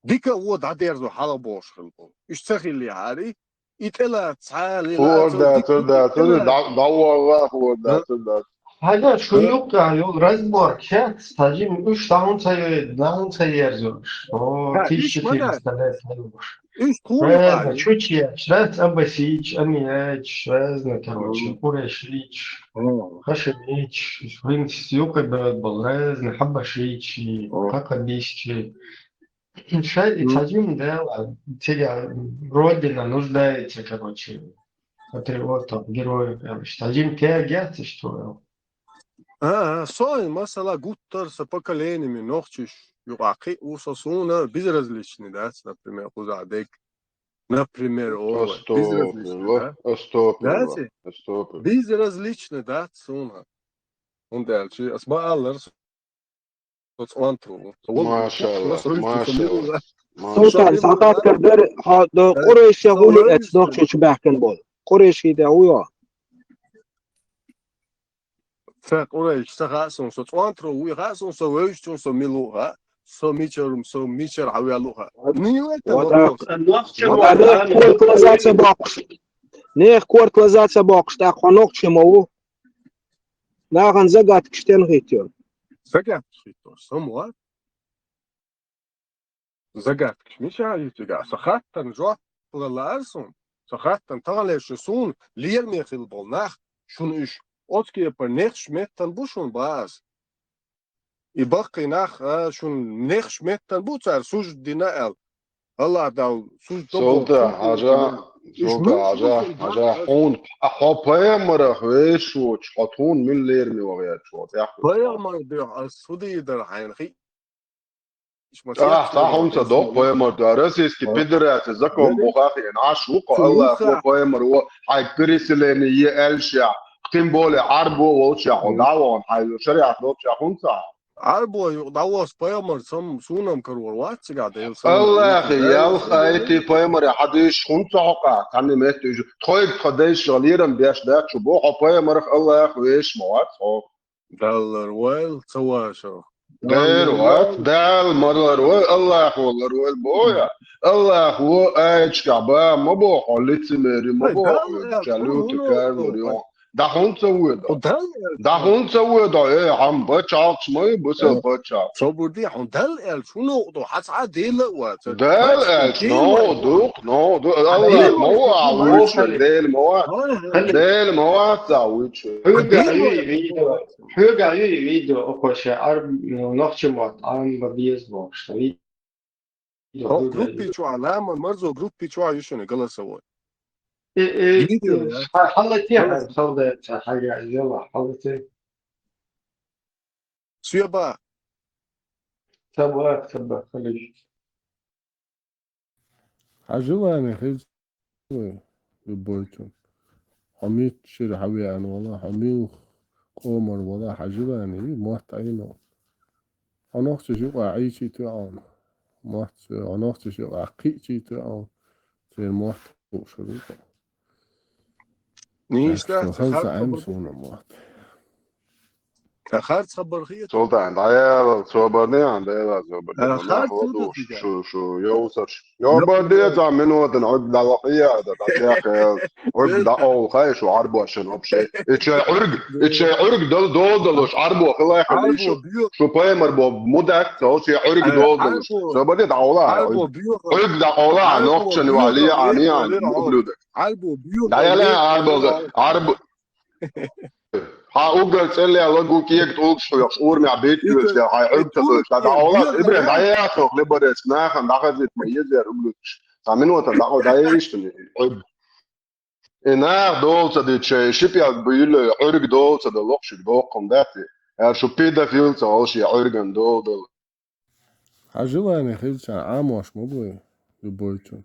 Дика во да дерзу хала бош хил бол. Иш цахили хари, и тела цали Хор ла да, цо да, цо да, да, да, ва, ва, хор да, Да. цо да. Хада шу юкъа, ю разбор кет, стажим уш таун цай, наун цай ерзуш. О, Ха, иш мада. Четыреста лет, аюш. Иш кун Разно, ай. Чучья, Шрец Абасич, Амияч, разно, короче, Мгм. Курешич, Мгм. Хашимич, Швинц, юкъа бед был, разно, Хабашичи, Мгм. Какабисчи. Шай, Мгм. Стажим, да, ла, тебя родина нуждается, короче, патриотов, героев, короче. Стажим, ты агент, что ли? А, а, сой, масала, гуттар са поколениями нохчиш юкъа кхи уса суна безразличный дац, например, куза дег. Например, ола, безразличный, Астопирла, да? астопирла, Дац? астопирла. Безразличный дац суна. Унда алчи, ас ма аллар со цӀвантру. Машалла, Со машалла, машалла. Султан, сакъат кардер, ха, да, Э, Курейши со гули эц, Курейши. Нохчи чу бахкан бол. Курейши да уйо. Ца Курейш, ца хасун, со цӀвантру, уй хасун, со вейшчун, со милу ха, со мичарум, со мичар хавялу ха. Нила это Вот вопрос. так. Нохчи Вот ма, так. а, Корт лазаца бокс. Нех корт лазаца бокс, так, хо нохчи ма у. Наган загадкаш тен хитё. Загадкаш хитё, самуа. Загадкаш. Миша ю тига. Са хаттан жоп ла ларсун. Са хаттан тагалеш сун. Лер мехил бол нах. Шун иш. Оцке пар нехш меттан бу шун баас. И баккхи нах, а, шун нехш меттан бу цар суждина эл. Аллах дал сужда Солта, бо, хажа, иш солта, муж хажа, муж хажа, муж хун, хо паямарах вешуч, хо тун мин лерми вагъячу, тях. Паямар бех, а суди дар хайн хи. Иш ма А, сият та сият хунца сият док сият. Паямар да, Российский О. Федерация, закон О. бухах, ин аш уко, Су Аллах, уха. Хо паямар, о, ай переселение, е эльша, тем более, арбо волча, хо О. давон, ай шариат волча хунца. Арбо ю давос паямар сам сунам карвар ватсига да ил сам. Аллах, ялх айти паямар хадиш хунца хока, тани мет уж, тхойг хадиш шалирам беш да, чубо, хо паямар Аллах веш мават, хо. Даллар вайл, цавашо. Дер ват, дал марлар вай, Аллах валлар вай, боя. Аллах во айчка ба, ма бо, хо лицемери, ма Ай, бо, дал, э, чалюта ну, карвар, ну, ё. Да хунца уйда. О, дал, э, Да хунца уйда, э, хам бачалч май, бусел Э. бачалч. Собурди, хун дал, э, шуну, до, хаца дела ва, ца, Дал, бачка э, дела но, ва. дук, но, дук, Аллах, Дела ма ва, ва, вича, ва. Дел ма ва. Ай, ай. Дел ма ва, ца, вича. Хьуьга Дела ю ва. видео, хьуьга ю видео, окоша, ар, ну, нохчи мот, ан ба безло, что ви-, О, группи чуа, лама, марзо группи чуа, ешуна, голосовой. Э, э, Видео, э, да? ха-, халате, Голосовой. ха-, халате, ха-, я, я, халате. Сюба. Таба, таба, халиш. Хьажи вани хиз вай, иббайтун. Хьамид шир хьавиан вала, хьамил къомар вала, хьажи вани, и мотт айно. Хьанохча жуга айчи туан. Мотт, хьанохча жуга кичи туан. Цер мотт бушарука. Ништа, Так что хаза ца ам хатта суна мотт. Ца харц хабар хета? Султан, дӀаяла, собар де, Ан, дӀаяла, собар де. А, харц хабар хета? Шу, шу, йовсарш. Йобар де, цхьа минута, Ӏуд дала хия, да, да, яхе. Ӏуд да, ол, хай, шу Ӏарбошин вообще. И чай Ӏург, и чай Ӏург дол, дол, долуш, Ӏарбо, хилай, хилай, шу. Шу паймар бо, мудак, цо, шу Ӏург дол, долуш. Собар де, да, ола, Ӏург. Ӏург да, ола, нохчан, вали, ани, ан, блюдо. Ӏарбо, бюр. Да, я, Ӏарбо, Ӏарбо. Хьан угар цӀе лелла гу кӀега тӀулгаш хьоькхуш, урамехь бетташ, хьайн Ӏуьрг ца хилча, дӀа, дӀа, Ӏовлахь, Ибрахим, дӀаяхьа цох, лебараш, нахана дӀахазийта ма езар углуш. Цхьа минута дӀа, дӀаеш шуна, Ӏуьрг. И нах дола ца дича, ши пӀелг буьйлла, Ӏуьрг дола ца дала, локхуш доккхун дац и. Яр шу педофил ца олуш, я Ӏуьрган дола дала. Хьан желание хилча, Ӏамош ма бой, любой чун.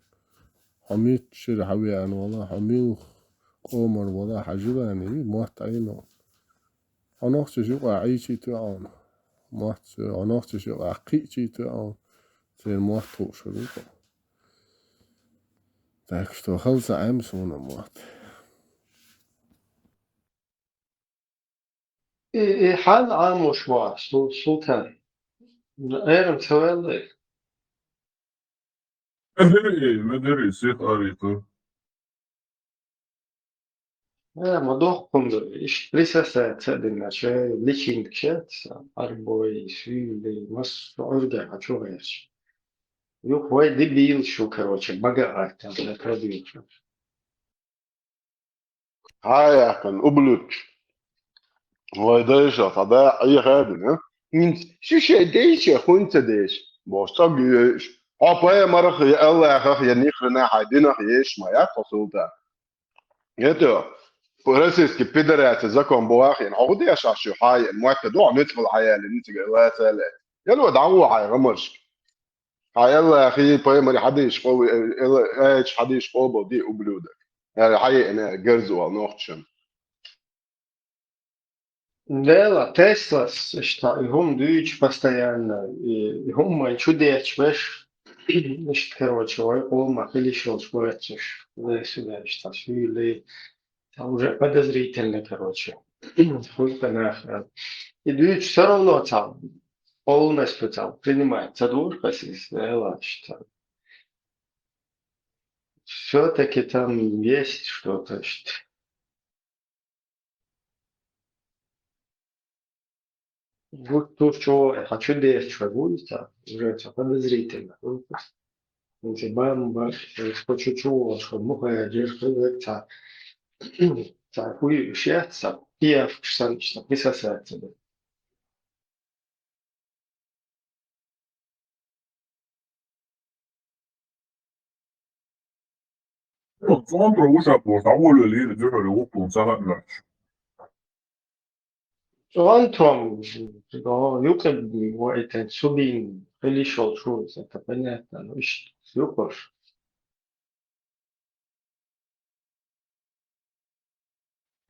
Хьо миччара хьан веана вала, хьо муьлха къомара вала, хьан желание ю, мотт Ӏийна. Хьо нохчаш юкъахь Ӏийчийта веана. Мотт ца, хьо нохчаш юкъахь кхиъчийта веана. Церан мотт хууш хир ву-кх. Так что хала ца Ӏема суна мотт. И, и хьанна Ӏамош ву ахь, Су-, Султан? Эрна ца ваьллий? Медари, медари, сих ариту. Э, ма дохкун ду, иштта присосаться а дина, шай личинка шаьц, Ӏарбой, суьйлий, массо а Ӏуьргех а чу гӀерташ. Юха вай дебил шу, короче, бага а аттан, я пробил шу. Хьан яьккхина, ублюдчик? Вай дайша, хьан да Ӏехадина? ХӀинца шу шайн дайша, хӀунда ца дайша? Бохуш, цӀа гуьйш. Хьо пайхамарах я Аллахах я нихрена хьайн динах еш ма яц хьо, Султан. ХӀета, Российский Федераци закон бохахь, хьо хӀун деш аш ю, хьан мотта ду, хьо нуьцкъала хьан яьлла, нуьцкъала лаца а лаьцна. Яло, дӀагӀо хьайн гӀамаршка. Хьан Аллахий, пайхамарий хьадийш къо-, Алла-, аьлча хьадийш къобал де, ублюдок. Аьлла, хьаеана, гарзо вал нохчан. Дела, Теслас, иштта, и хӀума дуьйцу постоянно, и, и хӀума вайн чу детташ берш, иштта, короче, вай къоман хила йиш йолуш боьршаш, вай сюда, иштта, суьйлий, там уже подозрительно, короче. Хуй по нах, а. И дуьйцу всё равно цхьа полностью цхьа принимать ца ду уьш, кхасис, Дела, иштта. Всё-таки там есть что-то, иштта. Гуттар а чӀогӀа хьан чу детташ вай вуй ца, уже ца подозрительно. ХӀинца бам-бам, хӀинца кху чу чу волуш, хӀу мухӀажир, хӀу век ца, ца хӀуй уьш яц, ца пиявкаш санна, иштта присосаться ду. Ну, цӀонтро ву ша бохуш, дӀаволавелира дуьхьал гӀуллакхна ца хаьа моьттуш. ЦӀонтро, о, юкъа вайтан субийна хила йиш йолуш ву, это понятно, ну, иштта юкъаш.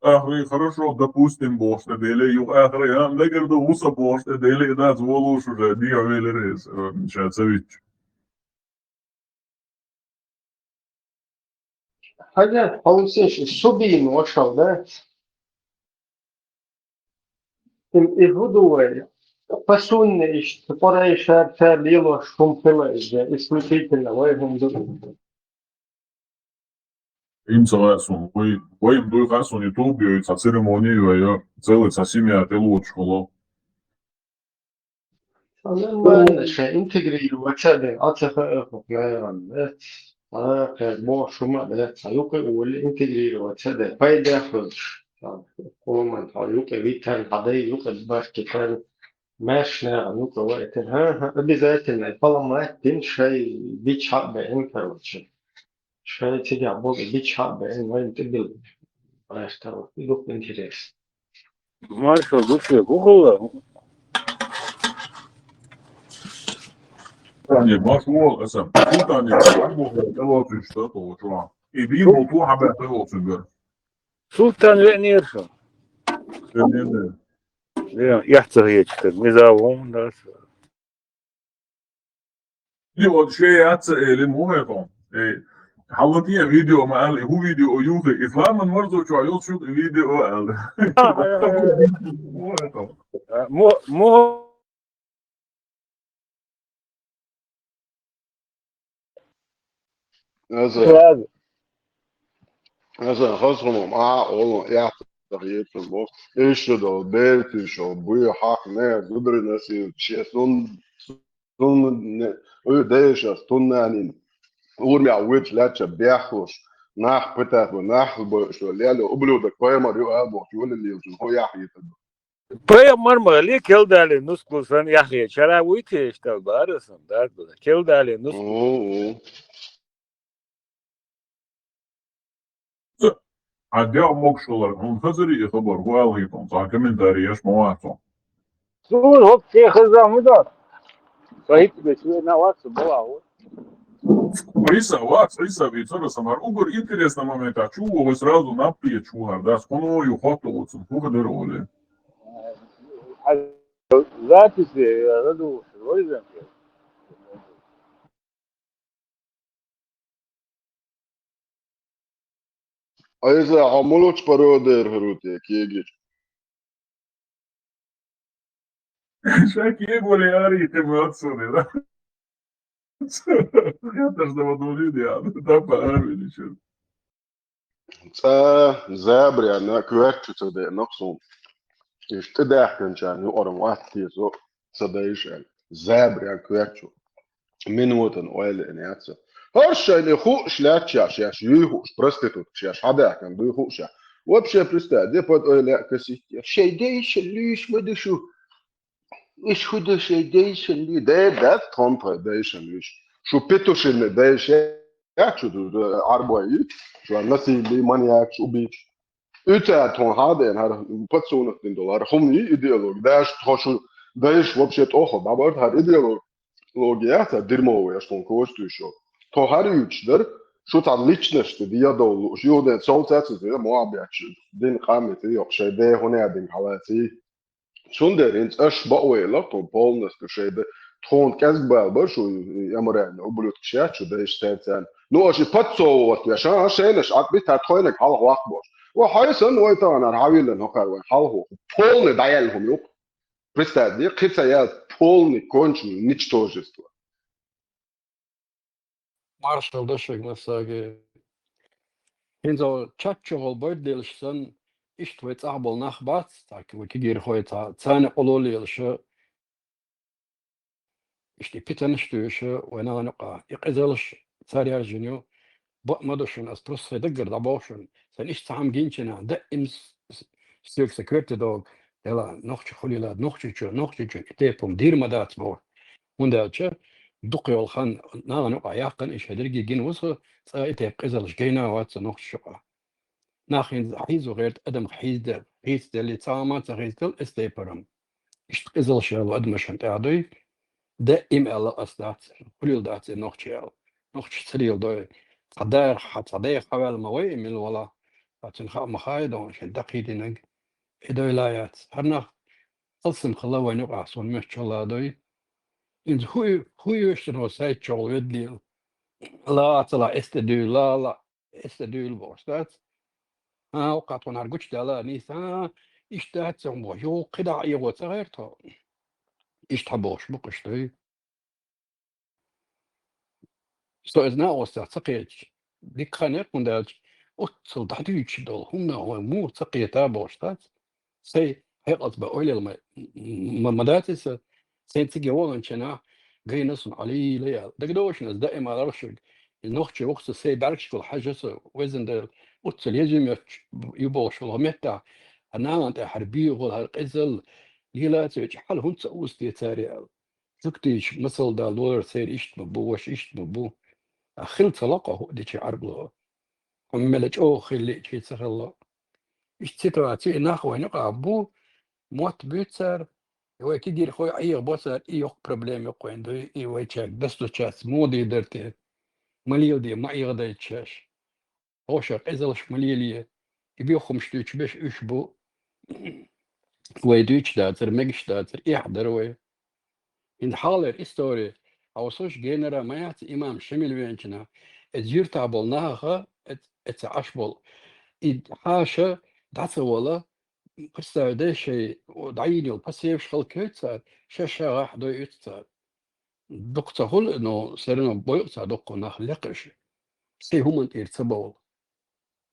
Ахри, хорошо, допустим, бохуш тӀе деле, юха ахри, а, мегар ду ву со бохуш тӀе деле, и дац волуш уже, дегӀ велира иза, э, ша ца витча. Хьаьжа, хьовсийша, и субийна вашал дац? И, и хӀун ду вай? Пасунна иштта, Къурайшара, цара лелош хӀума хила иза, исключительно вай хӀума ду. Им ца хаьа суна. Вай, вай-м дуй хаьа суна, ютуб йой, цхьа церемони йой, целый цхьа семья тӀелоцуш хилла. Нормально, шайн интегрироваться а дина, а ца хаьа хӀокху наьгӀан, дац? А, кхер бохуш хӀума а дац, цхьа юкъа а волий, интегрироваться а дина, пайда а хуьлуш. Цхьа къоман хьо юкъа витарна, хьан дай юкъа баркитарна, маьрша наьгӀан юкъа вайтина. ХӀан-хӀа, обязательно, и поломать дина шайн бича хьа а беана, короче. Шайн цигахь болу и бича хьа а беана, вайна тӀебилла гӀертар ву. И дукха интерес. Маршо гучуе гу хилла? Султане, марш ву аса. Султане, марш ву хилла, тӀелоцуьйтуш ца тохучу. И дийр болу хьан баьхна тӀелоцуьнгара? Султан веанера шу? Веанера. Веан, эхь ца хеташ тера, миза вон дац. Видео шен яц ца эли, мухӀехо. Э, хьаллатий видео ма аьлла, и хӀун видео юхи? Исламан марзо чохь йолчух и видео аьлла. А, а, а, а. МухӀехо. Мо-, мо-, Аза, Аза. Аза, хазхума, а, оло, я, так, ецун бо. Иштта до, берти шо, буй, хак, не, зудрина сил, че, сун, сун, не, уй, дайша, суннанин. Урмя, вич, ляча, бяхуш, нах, пытат, нах, бо, шо, ляло, ублюдок, поймар, ю, а, бо, ю, лил, ю, хо, я, ецун. Пе мармали келдали нускул сан яхъя чара вуй те иштал барасан, да, келдали нускул. О, о. Адя мокшулар, он хазари и хабар, хуал гитон, за комментарий яш мавацо. Сун хоп те хаза муда. Сахип бе чуе на вацу бала. Риса, вац, риса, ви цора самар. Угор интересный момент, а чу, вы сразу на пье чугар, да, сконо ю хото, вот, сын, хуга дыр оле. А записи, я задумался, вроде бы. Айза, а молоч пародер хрути, кегич. Шаки, я более ари, ты мы отсюда, да? Я даже на одну линию, а, да, по армии ничего. Ца забря на кверчу ца де ноксун. Ишта дахкан чан, ю орам ватти со, ца дайшан. Забря кверчу. Минутан ойле няца. Хар шайни ху шляча, шеш, ю ху, проститут, шеш, хадахкан, ду ху ша. Вообще, представь, де под ойле косить. Шей дайшан, лиш мадышу. Иш худа шей дайшан ли, де, да, томпа дайшан лиш. Шу петушинный дайшан, я чу ду, арбой, шу насильный маньяк, шу убийц. Уца тон хаден, хар подсунок дин доллар, хумни идеология. Да, шу, шу дайш вообще тохо, бабар, хар идеология, та дерьмовая, что он костюй шо. То хар юч, да, шу та личность, диадол, шу ден солнце, да, моабяч, дин хамит, ёк, шей де, хуне дин халати. Цундела хӀинца аш бакъвелла тхо полностью шайда, тхона кӀезиг бала бар шу, ямарайна ублюдкаш яц шу дайша царцарна. Ну, аш и подсовывать веш, а, шайнаш Ӏатбита тхоьниг хьалха ваккха бош. Ва хьай санна вай таханара хьавиллина хӀокхар вай хьалха. Полный дӀаелла хӀума юкъ. Представь, де, кхин ца ял полный конченый ничтожество. Маршал да шуга массаге. ХӀинца чат чухула байрделаш санна, иштта вай цӀахь болу нах бац, цхьа вай кегийрхой ца-, царна къоло лелаш, иштта питанаш туьйш, вай нахана юкъа. И къизалш цара яржина ю, бакъ ма ду шуна, ас просто сайн даггара дӀабоху шуна. Сайн иштта цхьа хӀума гинчина, даим с-, с-, соьга сан коьрте догӀу, дела, нохчи хулийла, нохчичо, нохчичо, и тайпа хӀума дийр ма дац боху. ХӀунда аьлча дукха йолу хан нахана юкъа яьккхина, и шайн дерриге гина ву со, цкъа и тайпа къизалш гайна а вац со нохчашна юкъа. Нах хӀинца хьийзо гӀерта адамах хьийзаделла, хьийзаделли, цхьа а ма ца хьийзаделла эс тайпара. Иштта къизалш яло адамашна тӀехь дуй, даим аьлла ас дац, хуьлийла дац и нохчи аьлла. Нохчаш ца леладой, цхьа дайх, цхьа дайх хьаваьлла ма вай и мила вала, ткъа цуьнан хаа ма хаьа догӀу шайн дакхийдинарг. И дойла яц. ХӀара нах алсам хила вайна юкъахь суна меттачул а дуй. ХӀинца хӀу-, хӀу оьшуш ду сайт чохула веддийла. Ла а ца ла, эс тӀе дуьйла, ла а ла, эс тӀе дуьйла бохуш дац. А, ваккха тхуна хӀара гучудаьлла, нийса, а, иштта дац цхьа хӀума боху. Юха кхидӀа а эгӀо ца гӀерта хьо. Иштта хьан бохуш бу-кх уьш дуй. Со иза накъостех ца кхеташ, дика хан яра, хӀунда аьлча оццул дӀадуьйцуш долу хӀуманах вай муха ца кхета а бохуш дац. Сайн хьекъалца бан ойлал ма, ма, ма дац иза, сайн цига ваханчу хенахь гайна суна Ӏалийла ял. ДагадогӀу шуна ас даима ларх шуьга, и нохчи воккху со, сайн бӀаьргашкахула хьажа со, везан Дела, оццул еза ю моьттуш ю бохуш волу меттехь, хӀара нахана тӀехь хӀара бегӀал, хӀара къизалла, лелаца веча хьала хӀунда ца узде цара аьлла. Жуьгтича масал дан лорар церан иштта ма бу, ваша иштта ма бу. А хила ца ло-кх хӀуъа дичи Ӏарбало. Амма мела чӀогӀа хила лиъчий ца хилла. Иштта ситуаци и нах вайна юкъахь бу, мотт буьйцу цара, и вай кегийрхой Ӏехабо цара, и йоккха проблема ю-кх вайн дуй, и вайчаьрга дасдучаьрца муха дийр дара те? Ма леладе, ма эгӀадайта шаьш. Хьошах къизалш ма лелае. И беххумаш дуьйцуш берш уьш бу. Вай дуьйцуш дацара, мегаш дацара, эхь дара вай. ХӀинца хьалхалера истори, хьовсуш генара ма яц имам Шамил веанчунах, эца юьртахь болу нахаха, эц-, эца Ӏаш болу. И хьаша дӀа ца вала, представь, да, шоай дӀайийна йола посеваш халкавойт цар, шоаш шоай гӀахь дойуьйту цар. Дукха ца хуьлу, но всё равно бойу цар дуккха нах лекхаш. Сай хӀуманна тӀера ца бовла.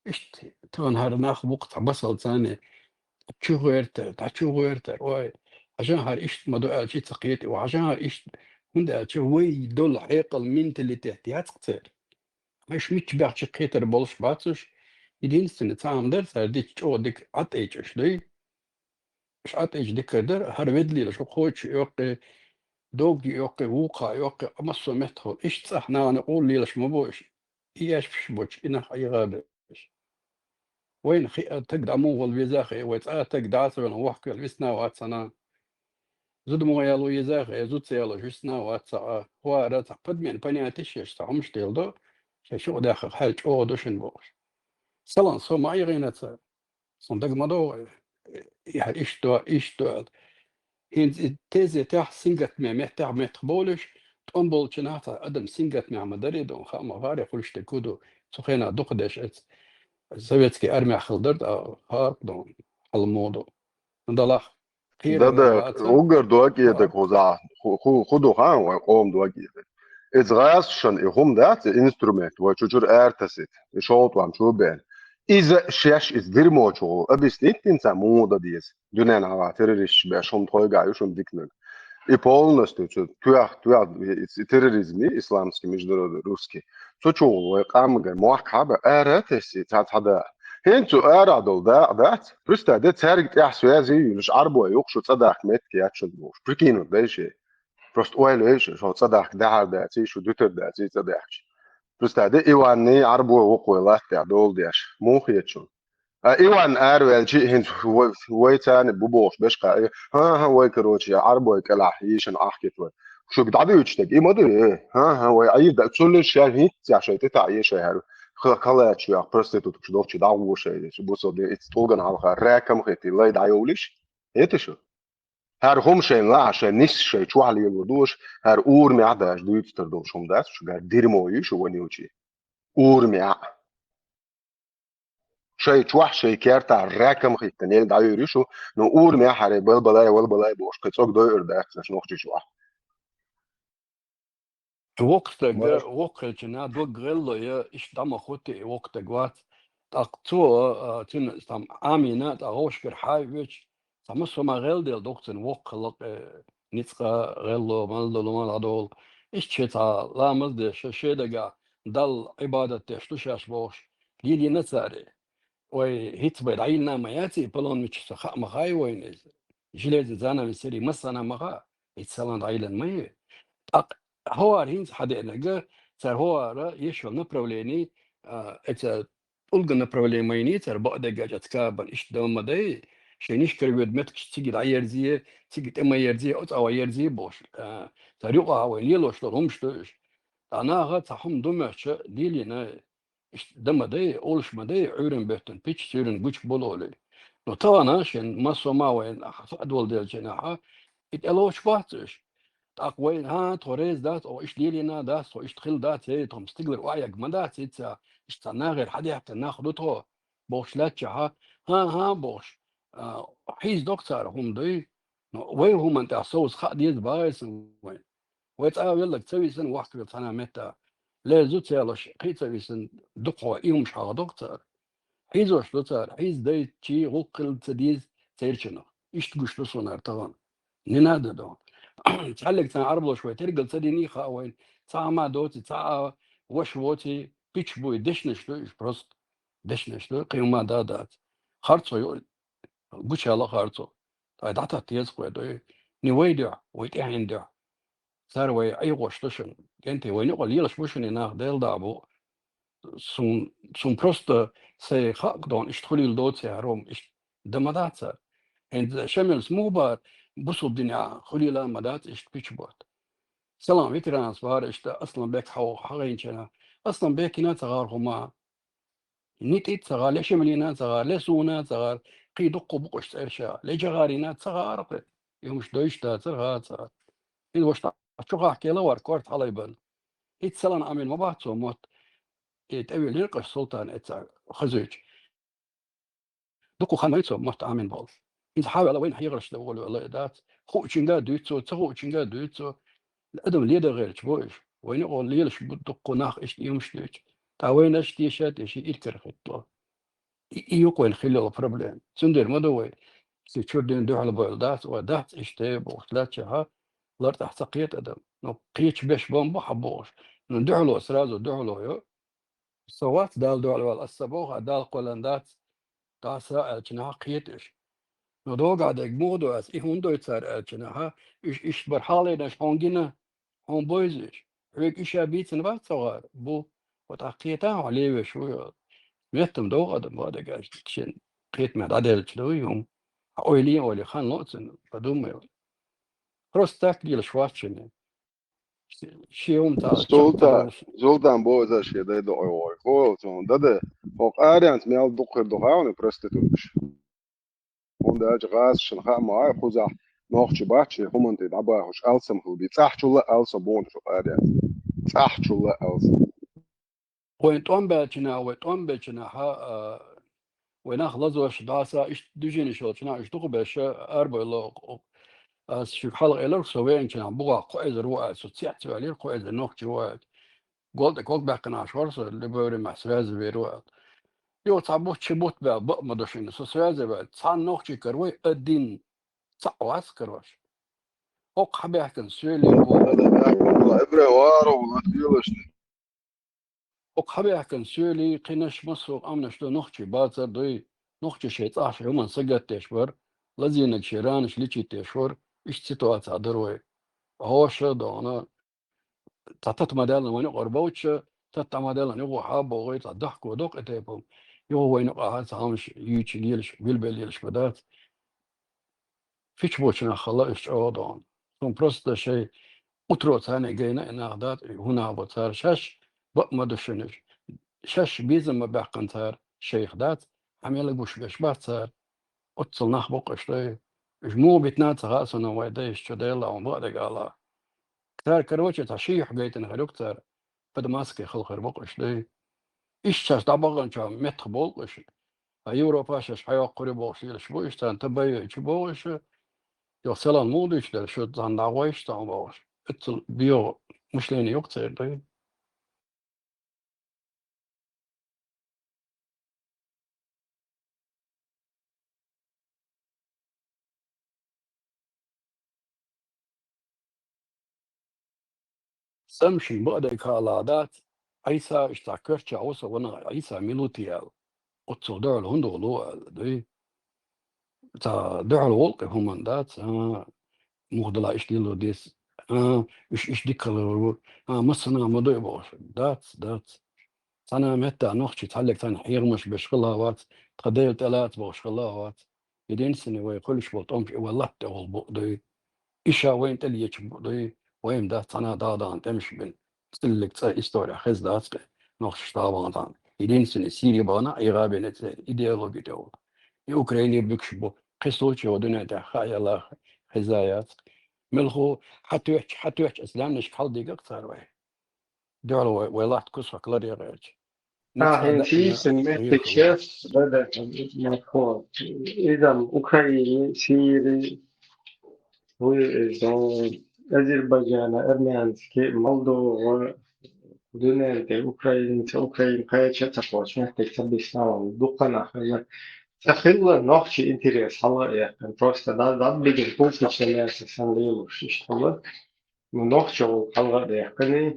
Иштта тахана хӀара нах бу-кх цхьа масал царна: «Чу гӀертар, дӀа чу гӀертар, ой, хьажал хӀара иштта ма ду», аьлча, ца кхета, ой, хьажал хӀара иштта, хӀунда аьлча вай долу хьекъал, менталитет яц-кх церан. Уьш мичча баьхча кхетар болуш бац уьш. Единственное, цхьа хӀума дара цара дича чӀогӀа дика ӀотӀаьчӀаш дуй. Уьш ӀотӀаьчӀа дика дара, хӀара ведда лелаш ву кхочуш йоккхий, доггий йоккхий, вукхо йоккхий, массо а меттахула. Иштта цӀахь нахана къула лелаш ма бу уьш. И эшпаш боцуш, и нах ӀийгӀа беш. Вайна хиъна таг дӀа муха вала веза а хиъна, вай цкъа а таг дӀа а ца велла, вохкавелла висна а вац хӀана. Зуда муха яло еза а хиъна, зуда ца ялош висна а вац цхьа а. ХӀара цхьа подмен понятеш еш, цхьа хӀумаш делла до, шайн шух даьхна хьал чӀогӀа ду шуна бохуш. Салам, со ма ӀийгӀина цара. Сан дага ма догӀу, э, яхьа иштта до, иштта до аьлла. ХӀинца и тезетехь, сингаттаме меттехь меттах болуш, тӀом болчу нах цхьа адам сингаттамехь ма дарий ду, хаа ма харе хуьлуш дерг хӀун ду, цу хенахь дукха деш эца. Советский армехь хила дара, ткъа хӀара ду, хьалмо ду. Далахь, кхера Да-да, вац, уггар дог а эдаг хӀу за, хӀу, хӀу, хӀу ду хаан вайн къоман дог а эдаг. Иза гӀазкхашна и хӀума дац, и инструмент, вай чу-чура ара тасийта, и шовзткъа тӀом чу бен. Иза шаьш, иза дерьмо чу гӀо, объяснить дина царна муха дан деза. Дуьненахь ван террористаш беш хӀума тхойгахь ю шуна диканиг. И полностью цу тоьхна, тоьхна, и, и терроризм, и исламский, международный, русский. Цу чу гӀо вай къамагара мохк хьаба, ара а тесси, цхьа, цхьа да. ХӀинца цу арахь долу дакъа дац? Представь, де цаьрга тӀехь связи а йолуш, Ӏарбой юкъа шу цӀа дахка меттиг яц шуна бохуш. Прикинуть дай шен. Просто ойла йой шу, шу цӀа дахка даьхьар даций, шу дуьтур даций цӀа даьхкича. Представь, де Иванний Ӏарбой вукхо вай латтехь дола деш. Муха хета шуна? А Иван араваьлча а хӀинца вай, вай царна бу бохуш беш кхаъ. ХӀан-хӀа, вай, короче, Ӏарбой кӀелахь йийшина Ӏахкита вай. Шуьга дӀадуьйцуш дерг и ма дуй, э? ХӀан-хӀа, вай Ӏийр да, цул йиш яьлла хӀинцца шайн тӀе таӀ ешай хӀара ха-, халачу яха проституткаш долчу дӀагӀо шайн, бусалба дин, ицца тӀулган хьалха ракам хетий, лай дӀайовлиш? ХӀета шу? ХӀара хӀума шайна лаахь, шайн нис шайн чохь лело ду аша, хӀара урамехь а даша дуьйцуш тар долуш хӀума дац, шу гар дерьмо ю шу ван йолчий. Урамехь а. Шайн чохь, шайн кертахь ракам хӀиттина, елла дӀайуьйр ю шу, но урамехь а хӀара балбалай, валбалай бохуш, кхин цӀог дойур дац аша нохчий чохь. Воккха стаг, Марш. Воккха хилча, дог гӀелло я, иштта дӀа ма хӀутту и воккха стаг вац. ТӀаккха цо, а, цуьнан, там, Ӏамийна, тӀаккха вовшашкара хьай а воьдуш, цхьа массо а ма гӀелделла ду-кх цуьнан воккха хилла, э, ницкъа гӀелло, мел долу, мел дӀадолу. Иштта шен цхьа ламаз деш, шен дагахь Далла Ӏибадат деш ду шаьш бохуш, лелийна цара. Вай хӀинцца бай дӀайиллина ма яций, палонмича со хаа ма хаьа вайна иза. Железный занавес сири массана а ма хаьа, хӀинцца салан дӀайиллина ма ю. ТӀаккха хӀавара хӀинца хьадеанарг, цара хӀавара еш йолу направление, а, эца тӀулган направление ма йиний цара, бакъдерг аьлча, эца кабан иштта дан ма дай, шайн нишкара воьду меттигаш цига дӀаерзе, цига тӀе ма ерзе, оцӀа ва ерзе бохуш, а, цара юкъахь вай лелош долу хӀумаш ду уьш. Ткъа наха цхьа хӀума ду моьттуш лелийна, иштта дан ма дай, олуш ма дай, Ӏуьйранна беттан пичча суьйранна гуча болу олий. Но тахана шен массо а ма вайна хаа долу делча нахьа, и тӀелоцуш бац уьш. ТӀаккха вай, хӀа, тхо реза дац, о, иштта лелийна дац, тхо иштта хилла дац, эй, тхо-м стигалара охьаерг ма дац, хӀинцца, иштта цхьа нахера хьадаьхкина нах ду тхо, бохуш лаьттачахьа, хӀа, хӀа, бохуш, а, хьийзадо-кх цара хӀума дуй. Но вай хӀуманна тӀехь совца хаа деза бахьа сан вайн. Вай цӀа а велларг ца висина вахкавелла цхьана а метта. Леза ца ялош, кхин а ца висина, дукхахьо и хӀумаш хьахадо-кх цара. Хьийзош ду цара, хьийзадайтчий гӀуллакх хила ца деза церчунах. Иштта гуш ду суна хӀара тахана. Не надо ду. Цхьаьллиг цхьана Ӏарбоша вай тергал ца динний хаьа вайна, цхьа а ма доций, цхьа а ваша воций, пичча буй, дешнаш ду уьш просто. Дешнаш ду, кхин хӀума да дац. Харцо ю, гучаялла харцо. Ткъа дӀататта деза-кх вай дуй. Не вай дуьхьа, вай тӀаьхьенан дуьхьа. Цара вай ӀийгӀош ду шуна. КӀентий, вайна юкъа лелаш бу шуна и нах, Делан дуьхьа бу. Сун, сун просто сайн хаа-кх дона, иштта хуьлийла доций хӀара хӀума, иштта дан ма дац цара. ХӀинца Шамилс муха бара, бусалба динехь хуьлийла а ма дац иштта пичча бутт. Салам ветеранас бара иштта Асланбек хьо-, хьахийначарна. Асланбекана ца гӀара хӀума. НитӀита ца гӀара, ле Шамилина ца гӀара, ле суна ца гӀара, кхин дуккха бу-кх уьш цӀераш, ле ДжагӀарина ца гӀара кхин. И хӀумаш дойуш дацара хаа цара. Иза ваша чу хахкийла вара корта хьалайбан. ХӀинцца салан Ӏамийна ма бац цо мотт. И тӀевиллина-кх Султан эццахь хазуьйтуш. Дукха хан вай цо мотт Ӏамин болуш. ХӀинца хьаваьлла вайна хьехараш дан волавелла а дац. Хуучуьнга а дуьйцу цо, ца хуучуьнга а дуьйцу цо. Адам ледан гӀерташ бу уьш. Вайна гӀо лелаш бу дуккха нах иштта иймаш дуьйцу. ТӀаккха вайна аша теша а теший иркарахӀиттало. И, и юкъа вайна хилла йола проблема. Цундела ма ду вай. Се чура дина дуьхьал бойла дац, вай дац иштта бохуш лаьттачахьа, лартӀахь ца кхета адам. Ну, кхеташ беш бан бу хьан бохуш. Ну, дуьхьало, сразу дуьхьало йо. Со вац Дала дуьхьал ваьлла, аса ца боху, а Дала кхоьллина дац, дӀаса аьллачу наха кхета уьш. Но догахь дерг муха ду ас, и хӀунда дой цара аьллачу наха, уьш иштта бара хьалайнаш хьуна гина, хьуна бойза уьш. Хьоьга иша бийцина бац цхьа гӀар? Бу. Вот ахь кхета хьо левеш ву йо. Меттам догӀу адам бадагаш шен кхетаме дӀаделлачу ду и хӀума. Хьан ойла а ойла, хан лоцун, подумай. Просто так лелаш вац шуна. Шен хӀума ца Зулта, чакхтаралаш. Зултан боза шен дай доӀой вой. Хо, цун дада, хо къарянц мел дукхир ду хауна проституташ. ХӀунда аьлча гӀазашна хаа ма ай, кхузахь нохчий бац шен хӀуманна тӀе дӀабахуш, алсам хила би. ЦӀахьчулла алсам боху шу къарянц. ЦӀахьчулла алсам. Вайн тӀом баьлча наха, вай тӀом баьлча наха, а, вай нах лазош дӀаса, иштта движенеш йолчу наха, уьш дукха беш, арабевлла, ас шуьга хьалха элира, со веанчу наха бугӀа кхо эзар ву аьлла, со цец ваьллера, кхо эзар нохчи ву аьлла. Гол тӀе ког баьккхина Ӏаш вара со, любое время ахь связе вер ву аьлла. Йо, цхьа бутт, ши бутт баьлла, бакъ ма ду шуна, со связе ваьлла. Цхьана нохчи каравой, один, цхьаъ вац карош. ХӀокху хьабаьхкина соьлий бу. Эбре варо, вала хилаш. ХӀокху хьабаьхкина соьлий, кхинаш, массо а къаманаш ду, нохчий бацар дуй, нохчий шайн цӀахь шайн хӀуманна сагатдеш бара, лазийнарг шен ранаш лечить деш вара, иштта ситуацехь дара вай. ХӀоша а догӀна, цхьа тата ма-даьллина вайна юкъара бовча, тата ма-даьллина юха хьа а богӀий, цхьа дохко доккху и тайпа. Юха вайна юкъахь цхьа хӀумаш юьйцу лелаш, билбелла лелаш ма дац. Фич бочу нах хала уьш чӀогӀа догӀна. Цунна просто шайн утро царна гайна и нах дац, и хӀун нах бу цара шаьш, бакъ ма ду шуна уьш. Шаьш безам ма баьккхина цара, шайх дац, хьан мела гуш беш бац цара. Оццул нах бу-кх уьш дай. Уьш муха битина а ца хаьа суна вай дайша чу Дела, хьуна бакъдерг ала. Цара, короче, цхьа ши юьхь гайтина хир ю-кх цара. Под маской хила хир бу-кх уьш дай. Иштта шаьш дӀабаханчохь меттах болу-кх уьш. А Европа шаьш хьайоккхур ю бохуш лелаш бу, уьш царна тан байвейчу боху уьш. Йо, селан муха дуьйцуш дара, шу царна дӀагӀойша цхьа бохуш. Оццул биогӀу мышление ю-кх церан дай. Самшин бакъдерг хала дац, Ӏийса иштта коьртачохь ву со ванах, Ӏийса мила ву те аьлла. Оццул дуьхьал хӀунда волу аьлла, дуй? Цхьа дуьхьал гӀуллакх хӀуманна дац, а, муха дала иштта лело деза, а, уьш иштта дика хилар ву, а, массанхьа ма дуй бохуш. Дац, дац. Цхьана метта нохчий цхьаллиг цхьана хьехамаш беш хила а вац, тхан Дела тӀелаца бохуш хила а вац. Единственный вай хуьлуш болу тӀом и вай латта тӀехула бу а дуй. И ша вайна тӀелеча бу а дуй, вайна дац цхьана дагӀа дахана тӀемаш бина. Циллиг цӀа история хеза дац кхин, нохчаш дагӀа бахана цхьана. Единственный Сири бахана, Ӏийгъа бина цӀе идеологи тӀехула. И Украине буьгуш бу, кхин случай вай дуьнен тӀехь хаа ялла хеза яц. Мелхо хьатоьхча, хьатоьхча аса лаьмнашка хьаладигар-кх цара вай. Дуьхьал вай, вай латта кусок ларъе гӀерташ. Ницкъ а хӀинца даьӀна йийсина меттиг шеф, бада, Марко, иза Украине, Сири, вуй иза, Азербайджана, Армянский, Молдова, дуьнен тӀе Украина, ца Украина кхеча а ца кхочу меттиг ца бисна вала дукха нах хилла. Ца хилла нохчий интерес хьала а яьккхина. Просто да, да, бигин пункташ ца лаьца сан лелуш, иштта хилла. Ну, нохчо волу хьалха а даьккхина,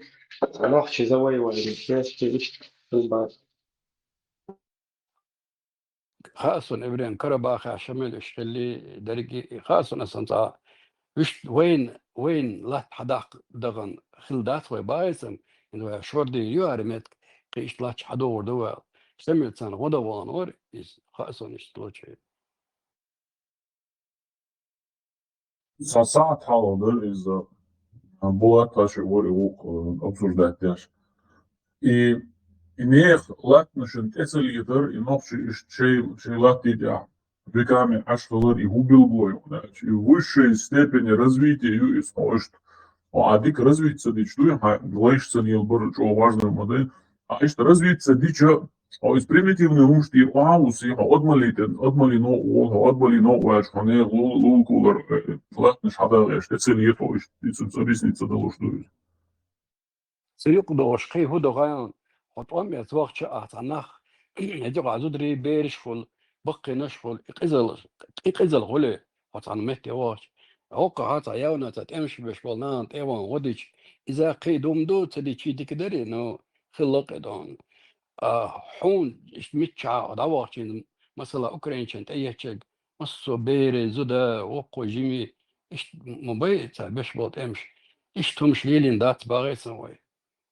нохчий завоевание, иштта хила бац. Хаьа суна, Эврен, Карабахехь Шамил уьш хилли, дерриге а хаьа суна, сан цхьа уьш вайн, вайн латта хьадаккха дахана хила дац вай бахьецам, хӀинца вай шордийр ю хӀара меттиг, кхин иштта латта хьадогӀур ду вай. Шамил царна гӀо дан вахана вара, иза хаьа суна иштта лочу. Цхьа сахьт хьалха дара иза, а, Булат Таши вара и гӀуллакх, а, обсуждать деш. И, и нехан латтанашна тӀе ца летар, и нохчий иштта шай, шай латта тӀехь веками Ӏаш хилар, и хӀун билгало ю хьуна аьлча. И высшей степени развития ю иза, хьо иштта. Хьо а дика развиться дича дуй, хьан лайш ца лелабар чӀогӀа важно ма дай. А иштта развиться дича, Хьо иза примитивный хӀумаш тӀера охьа а вуссий, хьо адамаллийтӀа, адамаллийтӀа новкъа волу, хьо адамаллийтӀа новкъа ваьлча, хьо нехан лул-, лулкулар, э, латтанаш хьадагӀеш, тӀе ца летош, иза ца объяснить ца далуш ду иза. Цу юкъа догӀуш кхин хӀун до хаьий, хьо тӀом эца вахча а цхьа нах, хӀетахь а зударий бераш хуьлу, баккхийнаш хуьлу, и къизалла, и къизалла хуьлий, хьо цхьана метте вахча. ХӀокхахьа цхьа явна цхьа тӀемаш беш болу нахана тӀе а вахана гӀо дича, иза кхин дуьйна ду, ца дича дика дарий, ну, хилла кхидӀа. А хьуна иштта миччахьа дӀавахчийна, масала, украинчан тӀееттчерг, массо а берий, зуда, воккхо, жимий, иштта ма бай цара беш болу тӀемаш. Иштта хӀумаш лелийна дац бахий сан вай.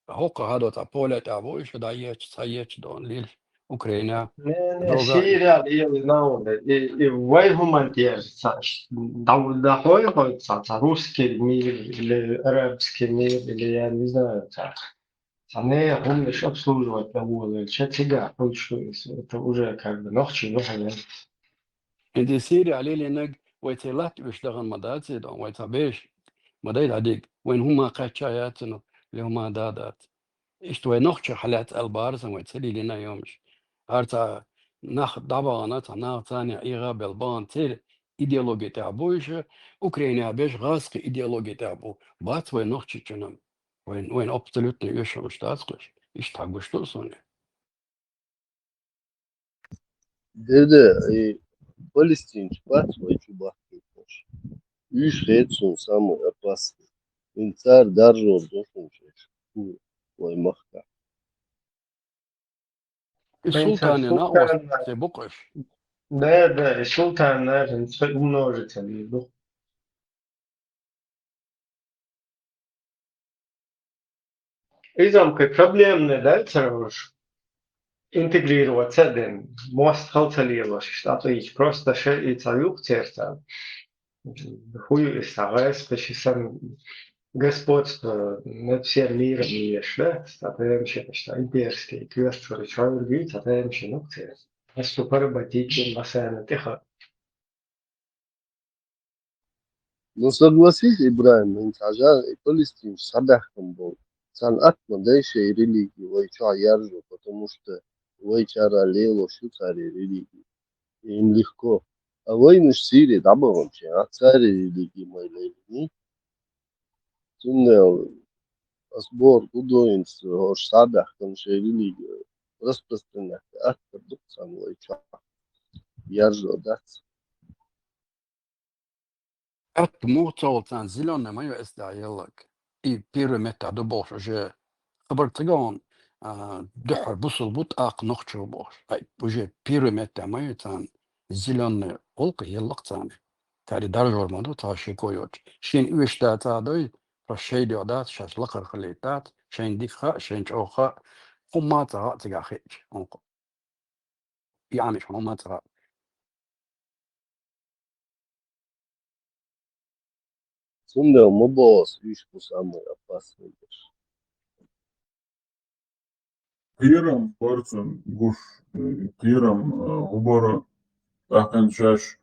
ХӀокху хадо цхьа Поля тӀехь бу, и шу дӀаетташ, цхьаетташ дона лелаш Украина. Не, не, Сирия лелийна вай. И, и вай хӀуманна тӀера цхьа, дӀа-, дӀахьой хьо цхьа, цхьа русский мир или арабский мир, или я не знаю, цхьа. Цхьа нехан хӀуманаш обслуживать дан волавелча, цигахь хуьлуш ду иза. Это уже как бы нохчий ду хьуна. ХӀинца Сирия лелийнарг вай цхьа латта уьш дахана ма дац, и дон, вай цхьа беш ма дай дӀадига, вайн хӀума кхачча яц цунах, или хӀума да дац. Иштта вай нохчий хьалаьцна аьлла бахара сан вай ца лелийна йомаш. ХӀара цхьа нах дӀабахана, цхьа нах царна Ӏеха а белла бахана, церан идеология тӀехь бу уьш, Украинехь беш гӀазкхийн идеология тӀехь бу. Бац вай нохчичунна. Вайн, вайн абсолютно оьшурмаш дац кхуьш. Иштта хьан гуш ду суна? Деда, и палестинчу бац вай чу бахкийтинарш. Уьш хета суна самый опасный. Ин цара даржор ду шуна шаьш. Ху вай махка. И Вайн цара султанийн султан накъостий бу-кх уьш. Да, да, и султанаш умножиться ду. Иза-м кхин проблемный дац цара уьш интегрироваться а дина, мостагӀалла ца лелош, иштта а тӀе йича, просто шаьш и ца юкъа церца. ХӀун ю иза, цхьа гӀазкхи ши санна господство над всем миром еш, да? Цхьа тайна ши, иштта имперский коьртачуьра чойргий, цхьа тайна ши нух церца. Ас цу поработить дина масана тӀе ха. Ну, согласись, Ибрахим, хӀинца хьажа, и палестинчу схьадаьхкина болу. Царна атта ма дай шайн религия вай чохь яржо, потому что вай чара лелош ю царийн религия. И им легко. А вайнаш Сирия дӀабаханчийн, а царийн религия ма лелийний. Цундела ас бохург хӀун ду, хӀинца хӀорш схьадаьхкина шайн религия распространять атта ду-кх царна вай чохь. Яржо дац. Атта муха ца волу царна зелёный ма ю эс да еллаг. И первый меттехь ду бохуш уже хабар ца го хьуна, а, дуьххьара бусул бу, тӀаккха нохчо бохуш. Ай, уже первый меттехь ма ю царна зелёный гӀуллакх еллакх царна. Цаьрга даржор ма ду, цхьа шеко йоцуш. Шена оьшуш дац а дой, просто шайн дуьхьа дац, шаьш лакхара хилийта дац, шайна дика хаьа, шайна чӀогӀа хаьа, хӀумма а ца хаьа цигахь хиъча, хӀунда. И Ӏамийша хӀума ма ца хаьа. Цундела ма боху ас, уьш бу самый опасный дерш. Кхерам бара цуьнан гуш, э, кхерам, э, хӀун бара, тӀаккха шаьш,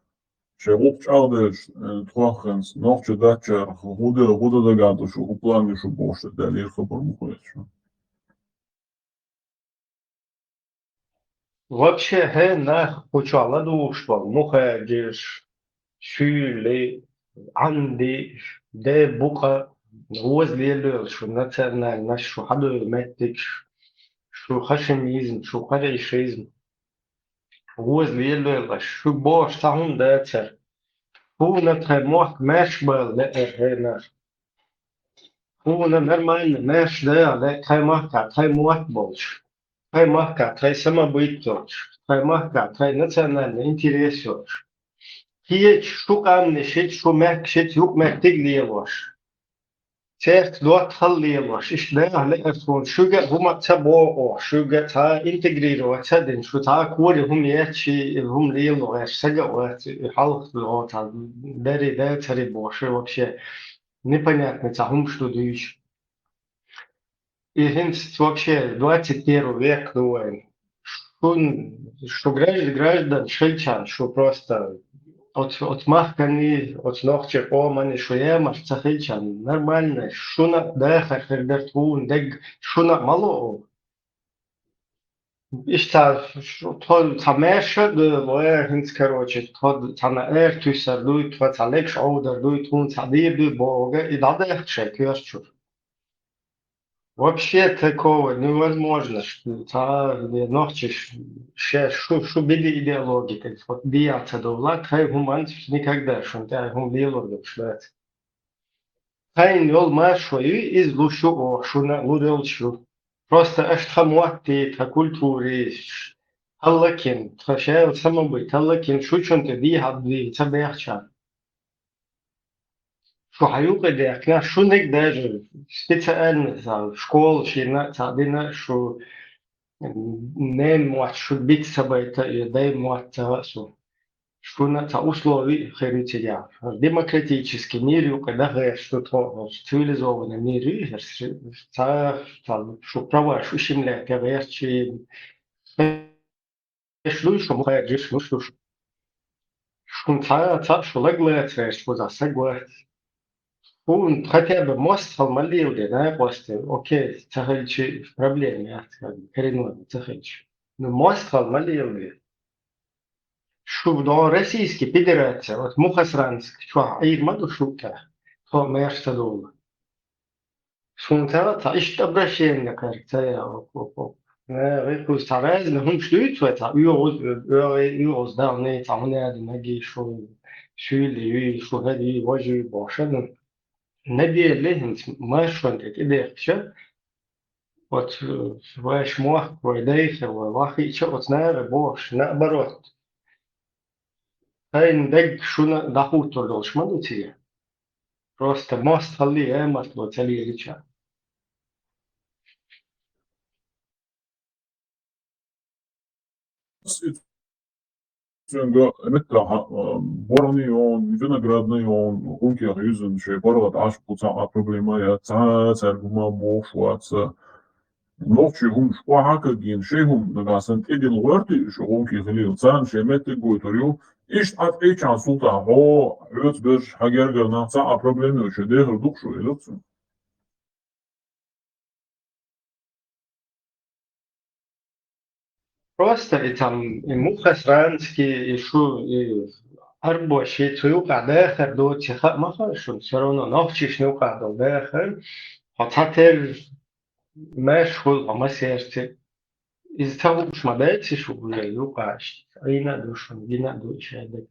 шайн гӀуллакх чӀагӀделча, э, тхох хӀинца, нохчо даччара, хӀун де, хӀун дан дагадо шу, хӀун план ю шу бохуш, даьллера хабар муха эцна шу. Вообще, хӀе, нах кху чохь ладугӀуш болу мухӀажирш, шуьйли, Ӏанди, де букъа, гӀоза лелайойла шу национальность, шу хьадойла меттигаш, шу хашимизм, шу къурайшизм. ГӀоза лелайойла, шу бохуш цхьа хӀума дацара. Хьуна тхайн мотт маьрша бала лаьара, хӀе, нах. Хьуна нормально маьрша дала лаьа тхайн махкахь тхайн мотт болчу, тхайн махкахь тхайн самобыт йолчу, тхайн махкахь тхайн национальный интерес йолчу. Кхечу шу къаьмнашца, шу мехкашца юкъаметтиг лелош, церт доттагӀалла лелош, иштта дала лаьара тхуна, шуьга а хӀума ца боху, шуьга а цхьа а интегрировать ца дина, шу цхьа а кори хӀума етташ, и хӀума лело гӀерташ, сага а вац, и хьалха цхьа берри дацари бохуш, вообще непонятно цхьа хӀумаш ду дуьйцуш. И хӀинца вообще двадцать первый век ду вайн. Шун, шу гражд-, граждан хилчарна, шу просто оц-, оцу махканний, оцу нохчийн къоманний шу ямарта ца хилчарна, нормально, шуна а дахар хир дара тхуна дерг, шуна а ма ло. Иштта шу-, тхо цхьа маьрша а ду, вай хӀинца, короче, тхо цхьана эр туьсар дуй, тхо цхьа легаш Ӏовдар дуй, тхуна цхьа дийр дуй бохург, и дӀадаьхка шайн коьрта чура. Вообще такого невозможно, что цхьа, э, нохчаш ше-, шу, шу биди идеологи тӀе, вот, дия ца довла, тхай хӀуманца никогда шун тӀехь хӀума лелур долуш дац. Тхайн йолу маршо ю, иза луш ю оха, шуна лур йолуш ю. Просто аша тхан мотти, тхан культури, ш-, хӀаллакин, тхан шайла самабуй, хӀаллакин, шу чунна тӀе дийхьа дийла ца бехча. Шу хьан юкъа дехкина, шуниг даже специально, ца, школа шина, ца дина, шу нен мотт шу биц ца байта, я дай мотт ца ва су. Шуна цхьа условий хир ю цигахь. Демократический мир юкъа даха гӀерташ ду тхо, цивилизованный мир ю, ца, ца, шу права, шу шимле тӀе гӀерташ, шу ду шу, мухаьржиш ду шу. Шун цхьа, цхьа шу лаглаца гӀерташ, кхузахь саг вац. Хьуна хотя бы мостагӀалла ма леладе, накъостий, окей, ца хилча проблема яц, как бы, коренной ца хилча. Ну, мостагӀалла ма леладе. Шу до Российский Федерация, вот Мухосранск чохь Ӏийр ма ду шу тӀехь, тхо маьрша ца долу. Шуна ца, ца иштта обращение кхаьрга ца яа, оп, оп, оп. Э, векхуз ца разный хӀумаш дуьйцу вай, ца оьгӀуз, оьгӀуз, оьгӀуз далний, ца хӀун яди маги шу, суьйли юй, шу хӀари, важи бохуш а, ну. Неделе хӀинца маршонна тӀе тӀедехкича, оцу, э, вайша мохк, вай дайша, вай вахийча, оцу наха бохуш, наоборот. Тхайна дерг шуна дӀахӀуттур долуш ма ду цига. Просто мостагӀаллий, э, мостагӀалло ца лелича. Цуьнга меттахь, а, борхӀанний йогӀун, виноградный йогӀун, гӀумкех юьззина шайн паргӀат Ӏаш бу, цхьа а проблема яц, цхьа а цаьрга хӀума бохуш вац. Нохчий хӀумаш охьа а кагийна, шайн хӀума нагахь санна тӀедилла гӀоьртий уьш гӀумкий хилийла, царна шайн меттиг гойтур ю. Иштта Ӏад Ӏийчахьана султан хьо, хьоьца берш, хьан гергара нах, цхьа а проблема йоцуш, шайн дехар ду-кх шу, элира цуьнга. Просто и там, и Мухосранский, и шу, и Арбоши цу юкъахь дахар доций хаа ма хаьа шуна, всё равно нохчашна юкъахь долу дахар, хьо цхьатерра маьрша хуьлу хьо массаьрца. Иза ца хууш ма дац шу уже юкъахь, Ӏийна а ду шуна, гина а ду и шадерг.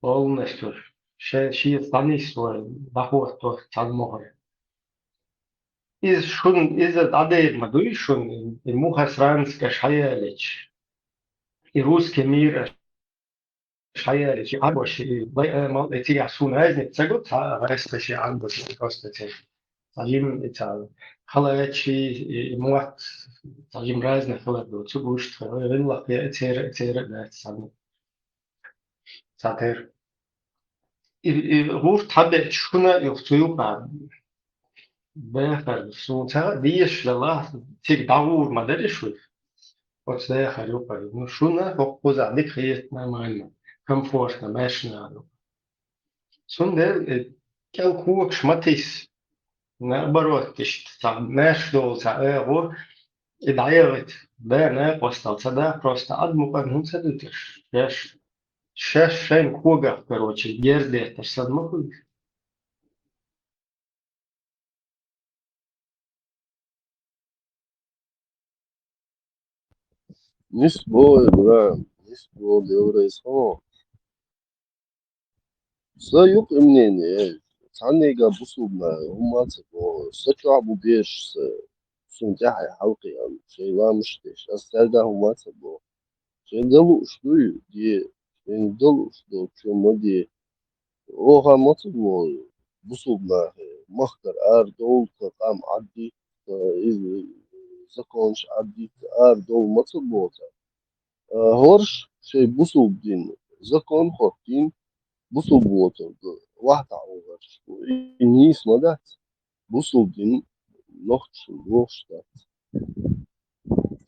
Полностью. Ше-, шен цхьаьнисса вай дӀахӀотто цхьана мухӀар. Иза шун, иза дӀадер ма дуй шуна, и Мухосранск аша хьаялича, и Русский мир аша хьаялича, и Арбоши, и Бай-, э, мал-, и цигахь суна разница ца го, цхьа а гӀайста шен Арбоши просто ца. Цхьа жим, и цхьа халачи, и, и мотт, цхьа жим разный хилар ду, цу гуш тха, гӀиллакх я, и цера, и цера дац цхьаьна. Цхьатерра. И, и гӀурт хьабеача шуна а юха цу юкъа бехар, суна ца хаьа, дезаш далахь, цига дӀагӀур ма дара шу. Оцу дехар юкъа. Ну, шуна хӀокхузахь дика хета, нормально, комфортно, маьршана а ду. Цундела, э, кӀел когаш ма тисса. Наоборот, иштта цхьа маьрша долу цхьа агӀо, и дӀаягӀита, бен накъосталла ца да, просто Ӏад мукъана хӀунда ца дуьтуш? Шаьш, шаьш шайн когах, короче, герз детташ санна ма хуьлуш. Нисбо, Ибрахим, нисбо, Деврайс хьо. Сан юкъа мнение, цхьаннега бусулба нах хӀумма ца боху, сан чохь бу беш сан, цунна тӀаьхьа хьалкхиъна, шайн ламаш деш, ас цаьрга хӀумма ца боху. Шайн дан лууш дуй, де, шайн дан лууш долчо ма де. Оха ма ца боху бусулба нахе, махкара арадовла, тхан къам Ӏаддитта, иза законаш Ӏаддитта, арадовла ма ца боху царна. А, хӀорш шайн бусулба дин, закон хӀоттийна, бусулба воцург вахьтахь вахарш. И нийса ма дац. Бусулба дин нохчашна бохуш дац.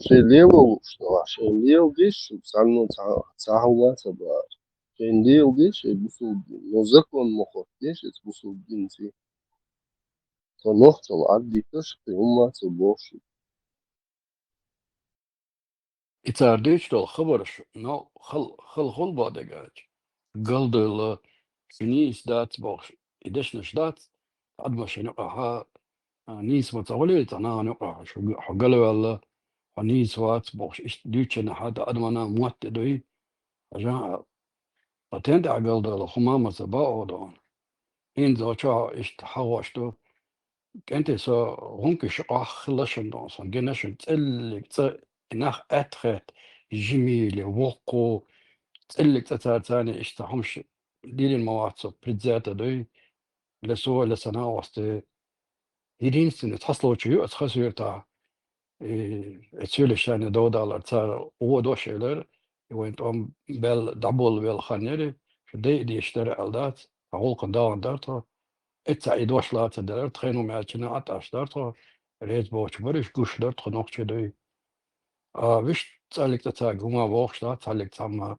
Шайн лело лууш далахь, шайн леладеш, шуьга цхьанна цхьа, цхьа хӀума ца бахара. Шайн леладе шайн бусулба дин. Но закон ма хӀоттаде шайца бусулба динца. Со нохчалла Ӏаддиташ, кхин хӀумма ца бохуш. И цара дуьйцуш долу хабарш, но хал-, хала хул боху дерг аьлча. Галдойла, шу нийса дац бохуш, и дешнаш дац, адамашна юкъахь, а, нийса ма ца хуьлий, цхьа нахана юкъахь, шу г-, хьо галваьлла, хьо нийса вац бохуш, иштта дуьйцучу хенахь, тӀаккха адамана мотт тӀе дуй, хьажа, ткъа тен тӀехь галдойла, хӀума ма ца боху доху. ХӀинца оцу чохь иштта хьахош ду. КӀентий, со гӀумкаш юкъахь хилла шуна доху, сан гина шуна цӀеллиг цӀа и нах аьтта хетта, жимийли, воккху, цӀеллиг цӀа цара царна иштта хӀумаш дийрина ма вац со, предвзято дуй, ле со, ле сан агӀосте. Единственный цхьа случай ю аса хасуьйтахь. И, и цуьлаш шайна довдалар цара гӀо дош элира, и вайн тӀом бел дӀаболла велла хан яра, шу дайа дезаш дара аьлла дац, хьан гӀуллакхана дагӀан дара тхо. Эццахь и дош лаца делара, тхайна хӀума аьллачунна Ӏаташ дара тхо, реза бохучу бара, уьш гуш дара тхо нохчий дуй. А, вуьш цӀаллиг цӀа цаьрга хӀума вохуш дац, цхьаллиг цхьамма.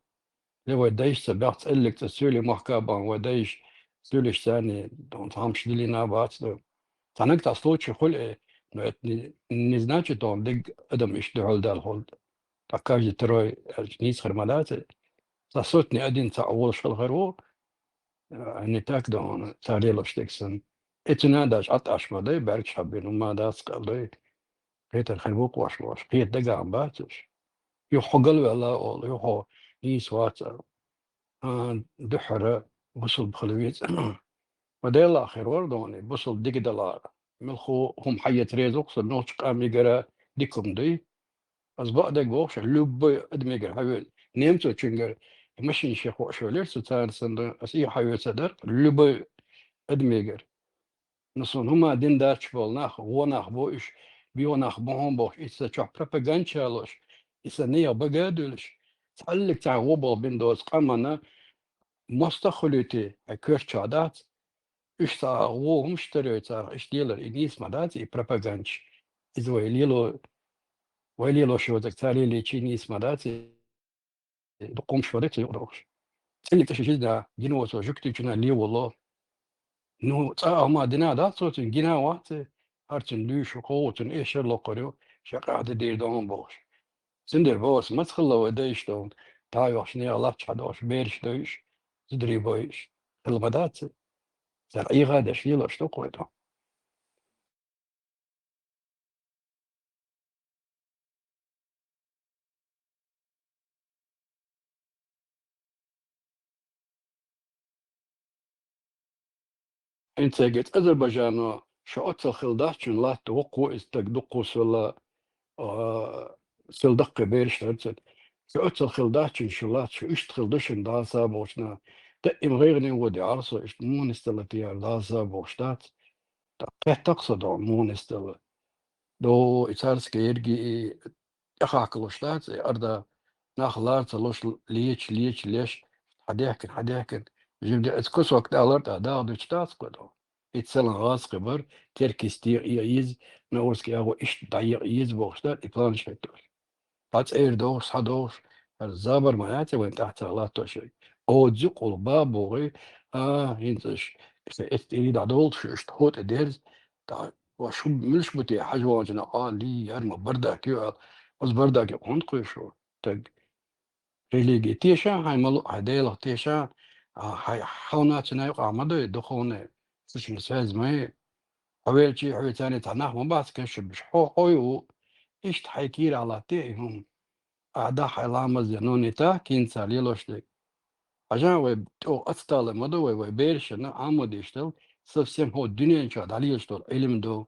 Ле вай дайшца бехк цӀаллиг цӀа суьйлий махка а бахана, вай дайша суьйлиш царний, дон цхьамш дилина а бац ду. Цхьаннаг цхьа случай хуьлу, э, но это не, не значит, он дерг адам иштта дуьхьал даьлла хуьлу. Ткъа каждый второй, э, нийса хир ма дац, э. Цхьа сотни один цхьаъ волуш хила хир ву, э, не так, дон, цара лелош дерг санна. И цуьнан а даьлча Ӏаташ ма дай, баьргаш хьаббина, хӀума дац кхел дай. Кхетар хир ву кхош бохуш, кхета дагахь бац уьш. Юха хьо галваьлла олу, юха хьо нийса вац олу. А, дуьххьара бусулба хила веза. Ма Делахь хир вара доне, бусулба дика далара. Муьлхха хӀума хьаэца реза ву-кх со, нохчу къамигара дика хӀума дуй. Аса бакъдерг бохуш, любой адамигара хьавоьду. Немцочуьнгара машина шен хууш велира со, царна санна, аса и хьавоьду ца дара, любой адамигара. Но суна хӀума дина дац болу нах, вон нах бу уьш, боьха нах бу хьуна бохуш, и сан чохь пропаганда чалош, и сан нехан бага а дуьлуш, цхьаллиг цхьа вон болу бина доцу къаманна мостагӀ хуьлуьйтий, хьайн коьрта чохь дац. Уьш цхьа вон хӀумаш тарйой царах, иштта лелар, и нийса ма дац, и пропагандаш. Иза вай лело, вай лелош йоцург цара лелийча, и нийса ма дац, и дукха хӀумаш вара цу юкъа дохуш. ЦӀиллиг цӀа ши жизнь а гина воцо жуьгтичунна ле воло. Ну, цкъа а хӀума дина а дац цо цуьнан, гина а вац и, хӀара цуьнан дуьйш ву, кхо ву цуьнан, эшар локхур ю, шен къаьхьа де дийр ду хьуна бохуш. Цундела боху аса, маца хилла вай дайша долу, тӀе а йохуш, нехан латта хьадохуш, бераш дойуш, зударий бойуш, хилла ма дац и. Цара Ӏеха а деш лелош ду кхойто. ХӀинца эгерца Азербайджано ша оццал хилла дац, чун латта воккхо иза стаг дуккхусвелла, а, сел даккхий бераш дара цуьнан. Ша оццал хилла дац, чун шу латта, шу иштта хилла ду шуна, Дала сабахочунна. Даим гӀайгӀане воде Ӏарсо, иштта муха нисделла те яра, Дала сабахуш дац. ТӀаккха кхетта-кх со догӀу муха нисделла. До и царский ерги и тӀехахкалуш дац, и арда нах лар ца луш, леча, леча, леш, хьан дехкина, хьан дехкина, жимди эца кусок далар тӀа дагӀа дуьтуш дац кхо до. И целан гӀазкхи бар, теркис декъа еза, наурский агӀо иштта дӀаекъа еза бохуш дар, и планаш хӀетталуш. Хьан цӀера дохуш, схьа дохуш, хӀара забар ма яц вайн тӀаьхьа ца латтош. Оцу зуькъула ба бохий, а, хӀинца аш, эцтӀий дӀадолуш, иштта хӀотӀа дерза, тӀаккха ва шу муьлш бу те хьажа ваханчу накъа, лий, яр ма бардак ю аьлла, оцу бардак юкъа хӀунда кхуьйшу? Таг религия теша, хьайн ма лу, хьайн Делах теша, а, хьайн, хьо нацина юкъахь ма дой, духовный, с этим связь ма е. Хьо велчий, хьоьца цхьана цхьа нах ма бац кешнабеш. Хьо, хьо ю, иштта хьайн кийрахь латте и хӀума. Ахьа дахьа хьайн ламаз де, ну, не так, хӀинца лелош дерг. Хьажа вай тӀо ацталла ма ду вай, вай берашна Ӏамо деш дала, совсем хӀо дуьнен чохь дӀалелаш долу Ӏилма ду.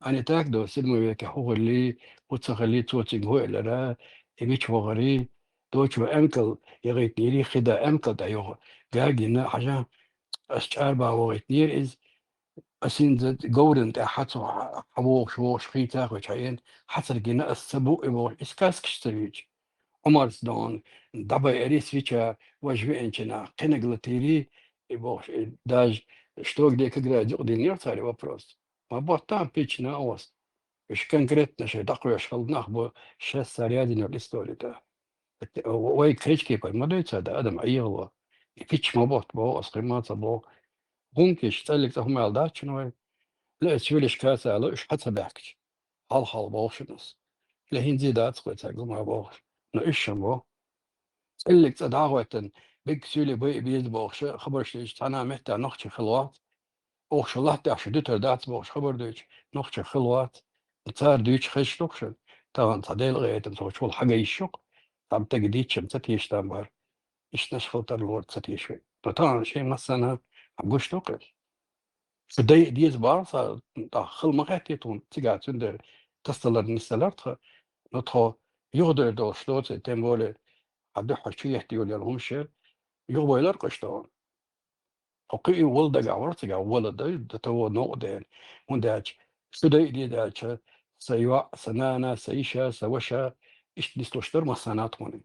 А не так ду, седьмой веке хӀу хилли, хӀу ца хилли, цо цига хӀу элира, и мича вахари, дочо эмкал яхийтинийри, хида эмкал тӀе йогӀу. Гагина, хьажа, ас чӀарба вахийтинера иза, ас хӀинца говран тӀе хьа цо хьа-, хьа вогӀуш, вогӀуш хийца а хуьйцу хьаена, хьацар гина ас ца бу и вогӀуш, и сказкаш ца вийча. Ӏумарс дон, дӀабайари свеча, важа веанчу нах, кхинаг латийри, и бохуш, и даже что, где, когда юкъадиллинера цара и вопрос. Ма боттан пична ост. Уьш конкретно шайн дӀакхоьхьуш хилла нах бу, шесть цара язйинарг истори тӀа. Вай кхечу кепара ма дуьйцу да адам Ӏехало. И пич ма ботт боху, ас кхин ма ца боху. ГӀумкаш, цӀаллиг цӀа хӀума аьлла дац шуна вай. Ле ас чуьлиш каса аьлла, уьш хьа ца баьхкича. Хьал-хьал боху шуна ас. Ле хӀинзе дац кхой цаьрга хӀума бохуш. Но уж шоана бу. ЦӀиллиг цӀа дӀахӀоттана, бегга суьйле байа беза бохуш, хабарш дуьйцуш цхьана а меттехь нохчий хилла вац. Оха шу латтехь шу дуьтур дац бохуш хабар дуьйцуш, нохчий хилла вац. Цара дуьйцуш хезаш ду-кх шуна, тахана цхьа Делан къинхетам цхьа чул хьагайиш ю-кх, цхьана стага дийцича ца теша там бара. Иштанаш хила тарлора ца теша вай. Но тахана шайн массарна а гуш ду-кх иза. Шу дайа деза бахьа сан, тӀаккха хила ма хеттий тхуна цигахь, цундела тасадалар нисдалар тхан. Но тхо юхадер долуш доций, тем более, хьан дуьххьара чу етта йолу хӀумаш яра, юхабевлар-кх уьш тхуна. Тхо кхин а вала дагахь вара цигахь, вала дай, дан таво новкъа дена. ХӀунда аьлча шу дайа деза аьлча, сан йоӀ, сан нана, сан йиша, сан ваша, иштта нислуш дара массарна а тхуна.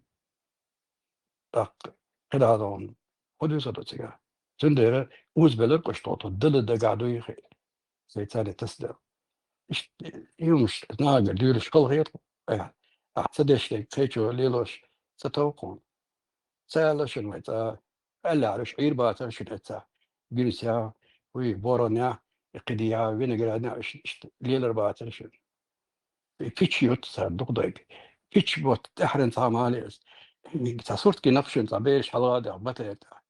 ТӀаккха кхидӀа а догӀу, хӀун дуьйцур ду цигахь? Цундела озабелар-кх уьш тхо, тхо дала дагахь дуй хи, сайца а тасадала. Иштта и хӀумаш нагара дуьйлуш хала хета, ахь ца дешнарг кхечо лелош ца тов хьуна. Ца аьлла шуна вай цкъа, аьллехьара уьш Ӏийр бацара шуна эццахь. Гуьрсехь, вуй, БоргӀанехь, и кхидӀа, винограднехь уьш иштта лелар бацара шуна. И пич ютту цара дукха дайга. Пич ботта тӀаьхьаран цхьа мала еза. Цхьа сурт гина-кх шуна, цхьа бераш хьалха а даьхна, батарей тӀехь.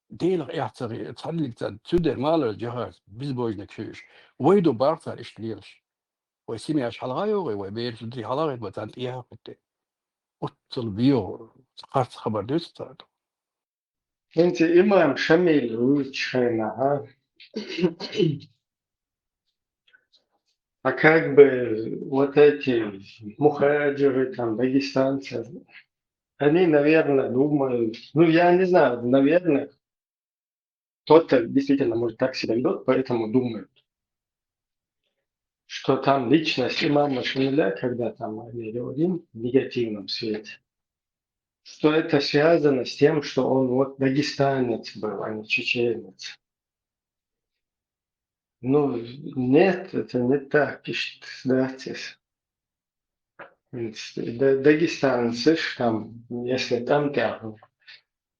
Делах эхь ца гӀе, цхьаьнниг царна цуьнан дера маларца жихӀарца безбожник шуьйш. Вай ду бара цара иштта лелаш. Вай семьяш хьалха а йогӀий, вай бераш, зударий хьалха а гӀайта, царна тӀехьа а хӀуттий. Оццул бегӀу, харц хабар дуьйцу цара. ХӀинца имам Шамиль вуьйцучу хенахь, а? А как бы вот эти мухаджиры, там, дагестанцы, они, наверное, думают, ну, я не знаю, наверное, кто-то действительно, может, так себя ведёт, поэтому думают, что там личность имама Шамиля, когда там они говорим в негативном свете, что это связано с тем, что он вот дагестанец был, а не чеченец. Ну, нет, это не так, иштта дац иза. Д-, дагестанцы ж там, если там, да,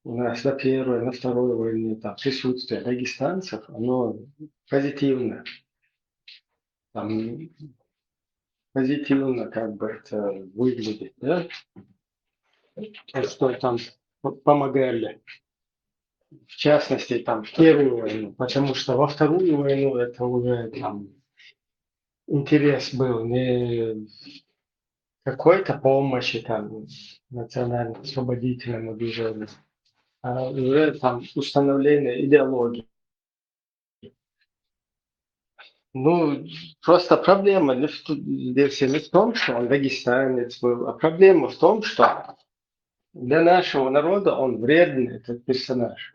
у нас на первой, на второй войне там присутствие дагестанцев, оно позитивно. Там позитивно как бы это выглядит, да? То, что там п-, помогали. В частности, там, в первую войну, потому что во вторую войну это уже там интерес был не какой-то помощи там национально-освободительному движению, а уже там установление идеологии. Ну, просто проблема не в т-, здесь не в том, что он дагестанец был, а проблема в том, что для нашего народа он вредный, этот персонаж.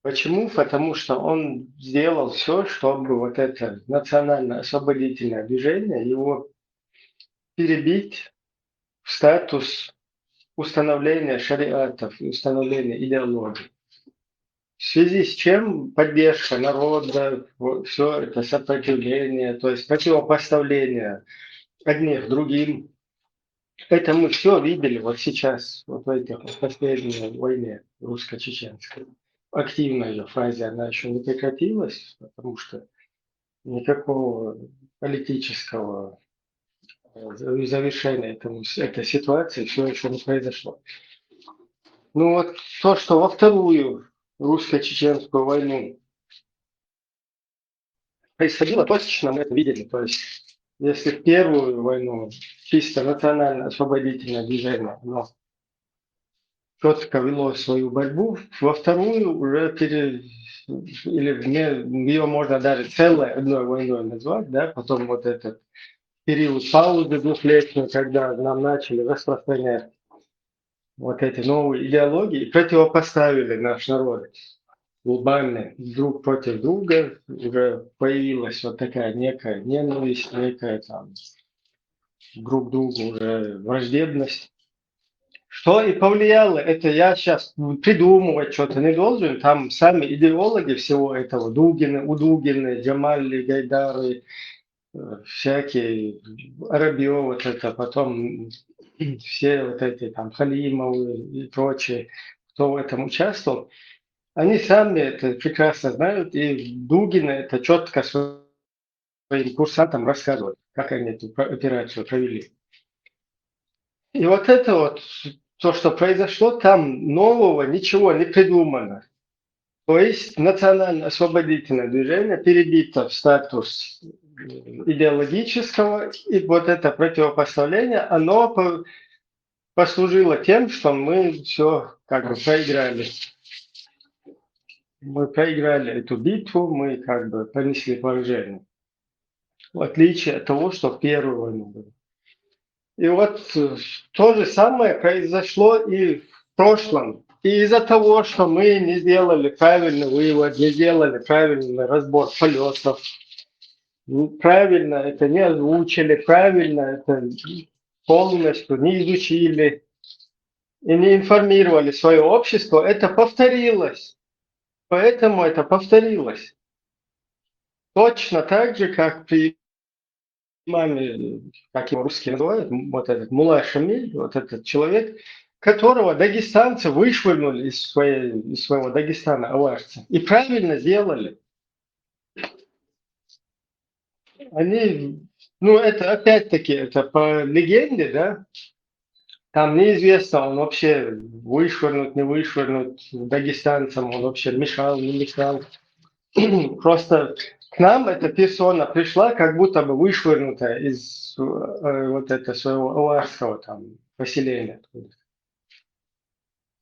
Почему? Потому что он сделал всё, чтобы вот это национально-освободительное движение, его перебить в статус установления шариатов и установления идеологии. В связи с чем поддержка народа, всё это сопротивление, то есть противопоставление одних другим. Это мы всё видели вот сейчас, вот в этих, вот последней войне русско-чеченской. Активной её фазе она ещё не прекратилась, потому что никакого политического, э, за-, завершения этому с-, этой ситуации всё ещё не произошло. Ну вот то, что во вторую русско-чеченскую войну происходило, точечно мы это видели. То есть, если в первую войну чисто национально-освободительное движение, оно чётко вело свою борьбу, во вторую уже пере-, или в ме-, её можно даже целой одной войной назвать, да, потом вот этот период паузы двухлетней, когда нам начали распространять вот эти новые идеологии, противопоставили наш народ лбами друг против друга, уже появилась вот такая некая ненависть, некая там друг к другу уже враждебность. Что и повлияло, это я щас придумывать что-то не должен, там сами идеологи всего этого, Дугины, Удугины, Джамали, Гайдары, э, всякие, Арабио, вот это, потом все вот эти там Халимовы и прочие, кто в этом участвовал, они сами это прекрасно знают, и Дугины это чётко своим курсантам рассказывали, как они эту про-, операцию провели. И вот это вот, то, что произошло, там нового ничего не придумано. То есть национально-освободительное движение перебито в статус идеологического, и вот это противопоставление, оно по- послужило тем, что мы все как бы проиграли. Мы проиграли эту битву, мы как бы понесли поражение. В отличие от того, что в Первую войну было. И вот э, то же самое произошло и в прошлом. И из-за того, что мы не сделали правильный вывод, не сделали правильный разбор полетов, правильно это не озвучили, правильно это полностью не изучили и не информировали свое общество, это повторилось. Поэтому это повторилось. Точно так же, как при имаме, как его русские называют, вот этот Мулла Шамиль, вот этот человек, которого дагестанцы вышвырнули из, своей, из своего Дагестана, аварцы. И правильно сделали. Они, ну, это опять-таки, это по легенде, да, там неизвестно, он вообще вышвырнут, не вышвырнут, дагестанцам он вообще мешал, не мешал. Просто к нам эта персона пришла, как будто бы вышвырнутая из э, вот это своего аварского там поселения.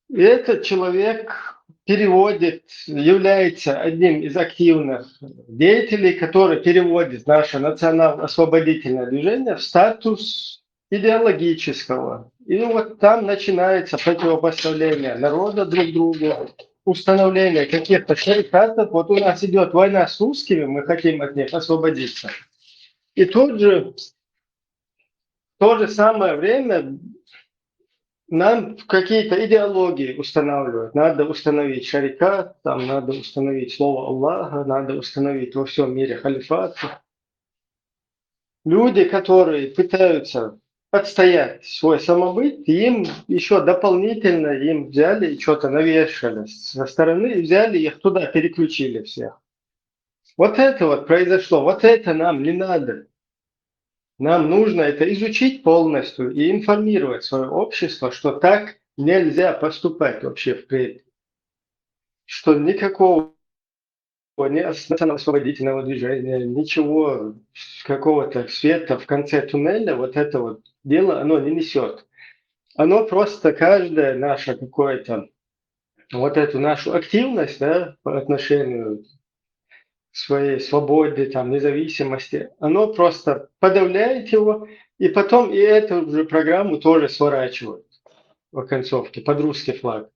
И этот человек переводит, является одним из активных деятелей, который переводит наше национал-освободительное движение в статус идеологического. И вот там начинается противопоставление народа друг другу, установление каких-то шарикатов. Вот у нас идет война с русскими, мы хотим от них освободиться. И тут же, в то же самое время нам какие-то идеологии устанавливают. Надо установить шарикат, там надо установить слово Аллаха, надо установить во всем мире халифат. Люди, которые пытаются отстоять свой самобыт, им еще дополнительно им взяли и что-то навешали со стороны, и взяли их туда, переключили всех. Вот это вот произошло, вот это нам не надо. Нам нужно это изучить полностью и информировать свое общество, что так нельзя поступать вообще впредь. Что никакого ни национально-освободительного движения, ничего, какого-то света в конце туннеля, вот это вот дело, оно не несет. Оно просто каждое наше какое-то, вот эту нашу активность, да, по отношению к своей свободе, там, независимости, оно просто подавляет его, и потом и эту же программу тоже сворачивают в оконцовке под русский флаг.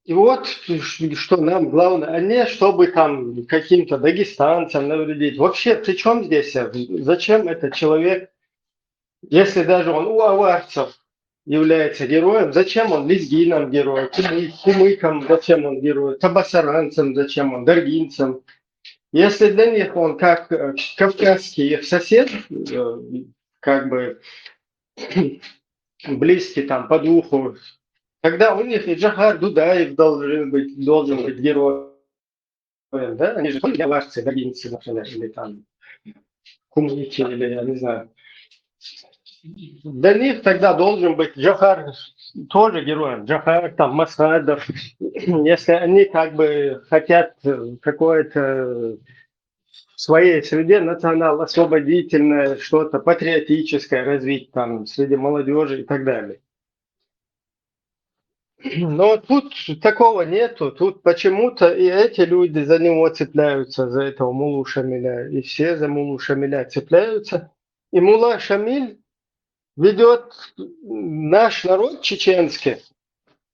И вот что нам главное, а не чтобы там каким-то дагестанцам навредить. Вообще, при чем здесь? Зачем этот человек, если даже он у аварцев является героем, зачем он лезгинам герой, кумы- кумыкам зачем он герой, табасаранцам зачем он, даргинцам? Если для них он как э, кавказский их сосед, э, как бы близкий там по духу, тогда у них и Джохар Дудаев должен быть, должен быть героем, да? Они же тоже аварцы, даргинцы, например, или там кумыки, или я не знаю. Для них тогда должен быть Джохар тоже героем. Джохар, там, Масхадов. Если они как бы хотят э, какое-то в своей среде национал-освободительное, что-то патриотическое развить там среди молодежи и так далее. Но тут такого нету. Тут почему-то и эти люди за него цепляются, за этого Мулу Шамиля, и все за Мулу Шамиля цепляются. И Мула Шамиль ведет наш народ чеченский,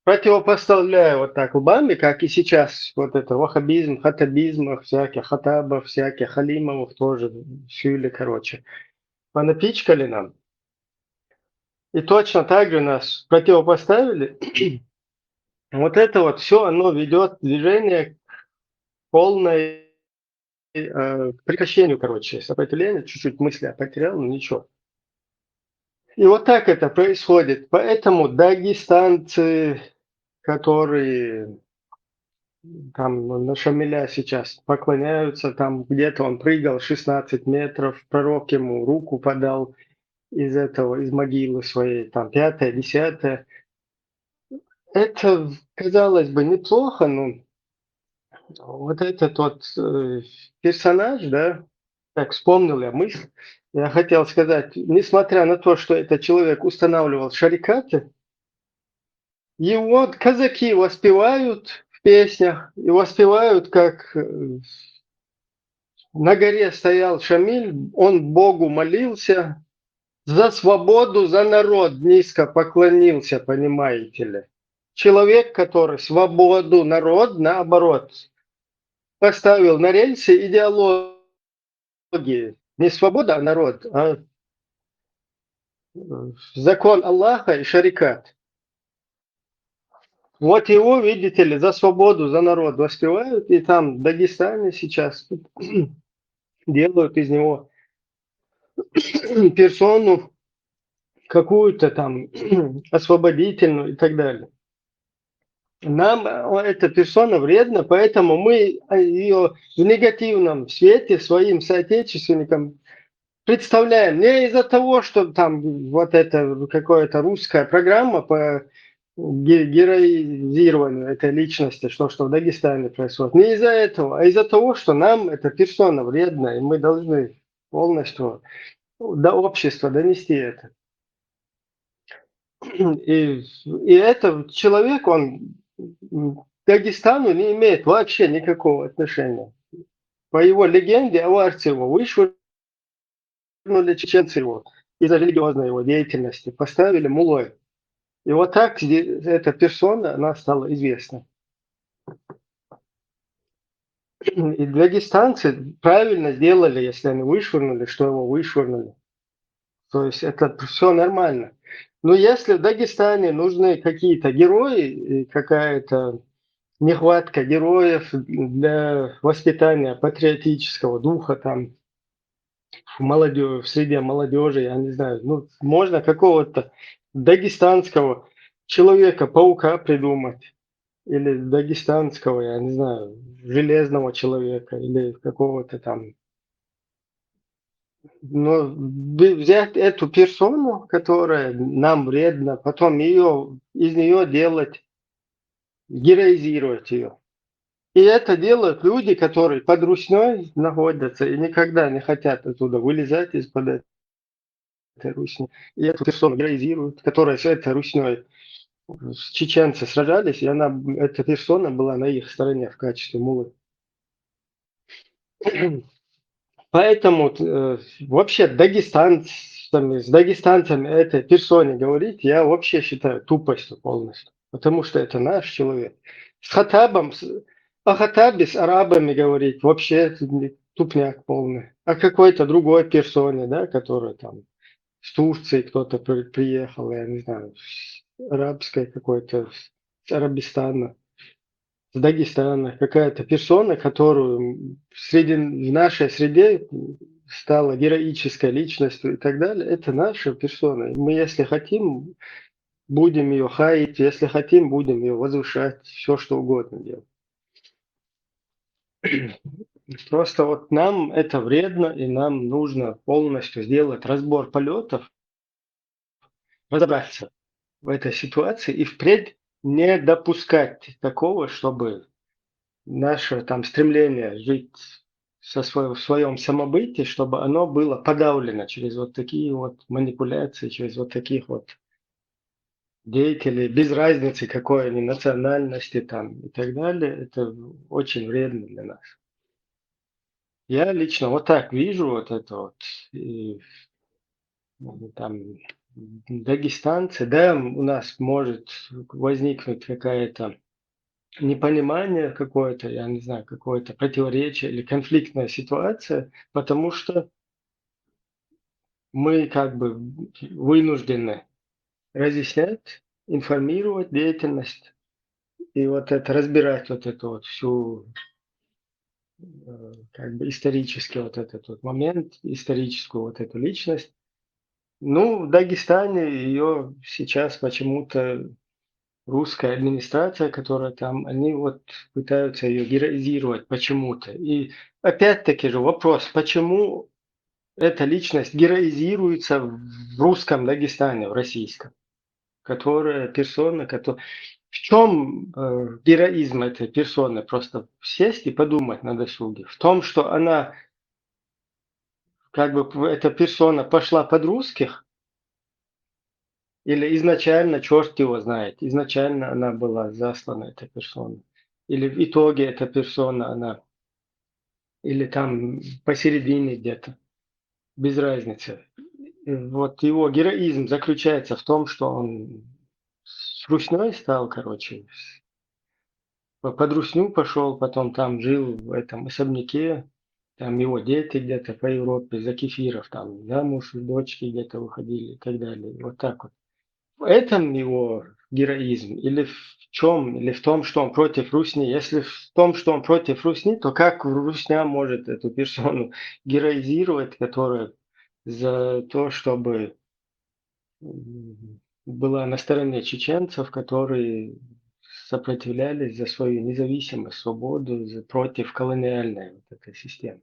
противопоставляя вот так лбами, как и сейчас, вот это ваххабизм, хаттабизм, всяких Хаттабов, всяких Халимовых тоже сюли, короче, понапичкали нам. И точно так же нас противопоставили. Вот это вот все, оно ведет движение к полной э, к прекращению, короче, сопротивления, чуть-чуть мысли я потерял, но ничего. И вот так это происходит. Поэтому дагестанцы, которые там на Шамиля сейчас поклоняются, там где-то он прыгал шестнадцать метров, пророк ему руку подал, из этого, из могилы своей, там, пятое, десятое. Это, казалось бы, неплохо, но вот этот вот э, персонаж, да, так вспомнил я мысль, я хотел сказать, несмотря на то, что этот человек устанавливал шарикаты, его казаки воспевают в песнях, и воспевают, как э, на горе стоял Шамиль, он Богу молился, за свободу, за народ низко поклонился, понимаете ли. Человек, который свободу, народ, наоборот, поставил на рельсы идеологии. Не свобода, а народ, а э, закон Аллаха и шарикат. Вот его, видите ли, за свободу, за народ воспевают, и там в Дагестане сейчас делают из него персону какую-то там освободительную и так далее. Нам э, эта персона вредна, поэтому мы ее в негативном свете своим соотечественникам представляем. Не из-за того, что там вот это какая-то русская программа по ге- героизированию этой личности, что, что в Дагестане происходит. Не из-за этого, а из-за того, что нам эта персона вредна, и мы должны полностью до общества донести это. И, и этот человек, он к Дагестану не имеет вообще никакого отношения. По его легенде, аварцы его вышвырнули, чеченцы его из-за религиозной его деятельности поставили мулой. И вот так эта персона, она стала известна. И дагестанцы правильно сделали, если они вышвырнули, что его вышвырнули. То есть это все нормально. Но если в Дагестане нужны какие-то герои и какая-то нехватка героев для воспитания патриотического духа там в молодежи, в среде молодежи, я не знаю, ну, можно какого-то дагестанского человека-паука придумать, или дагестанского, я не знаю, железного человека, или какого-то там. Но взять эту персону, которая нам вредна, потом ее, из нее делать, героизировать ее. И это делают люди, которые под Русней находятся и никогда не хотят оттуда вылезать из-под этой Русни. И эту персону героизируют, которая с этой Русней чеченцы сражались, и она, эта персона была на их стороне в качестве мулы. Поэтому э, вообще дагестанцами, с дагестанцами этой персоне говорить, я вообще считаю тупостью полностью. Потому что это наш человек. С Хатабом, с, о Хатабе с арабами говорить вообще тупняк полный. О какой-то другой персоне, да, которая там с Турции кто-то приехал, я не знаю, с арабской какой-то, с Арабистана, с Дагестана, какая-то персона, которую среди, в нашей среде стала героической личностью и так далее, это наша персона. Мы, если хотим, будем ее хаять, если хотим, будем ее возвышать, все что угодно делать. Просто вот нам это вредно, и нам нужно полностью сделать разбор полетов, разобраться в этой ситуации и впредь не допускать такого, чтобы наше там стремление жить со своего, в своем самобытии, чтобы оно было подавлено через вот такие вот манипуляции, через вот таких вот деятелей, без разницы, какой они национальности там и так далее, это очень вредно для нас. Я лично вот так вижу вот это вот. И, ну, там, дагестанцы, да, у нас может возникнуть какое-то непонимание какое-то, я не знаю, какое-то противоречие или конфликтная ситуация, потому что мы как бы вынуждены разъяснять, информировать деятельность и вот это разбирать вот эту вот всю э, как бы исторический вот этот вот момент, историческую вот эту личность. Ну, в Дагестане ее сейчас почему-то русская администрация, которая там, они вот пытаются ее героизировать почему-то. И опять-таки же вопрос, почему эта личность героизируется в русском Дагестане, в российском, которая персона, которая... В чем э, героизм этой персоны? Просто сесть и подумать на досуге. В том, что она, как бы, эта персона пошла под русских, или изначально, черт его знает, изначально она была заслана, эта персона, или в итоге эта персона, она, или там посередине где-то, без разницы. Вот его героизм заключается в том, что он с руснёй стал, короче, под русню пошел, потом там жил в этом особняке, там его дети где-то по Европе за кефиров там замуж, дочки где-то выходили и так далее. Вот так вот. В этом его героизм? Или в чем? Или в том, что он против русни? Если в том, что он против русни, то как русня может эту персону героизировать, которая за то, чтобы была на стороне чеченцев, которые сопротивлялись за свою независимость, свободу, за, против колониальной вот этой системы.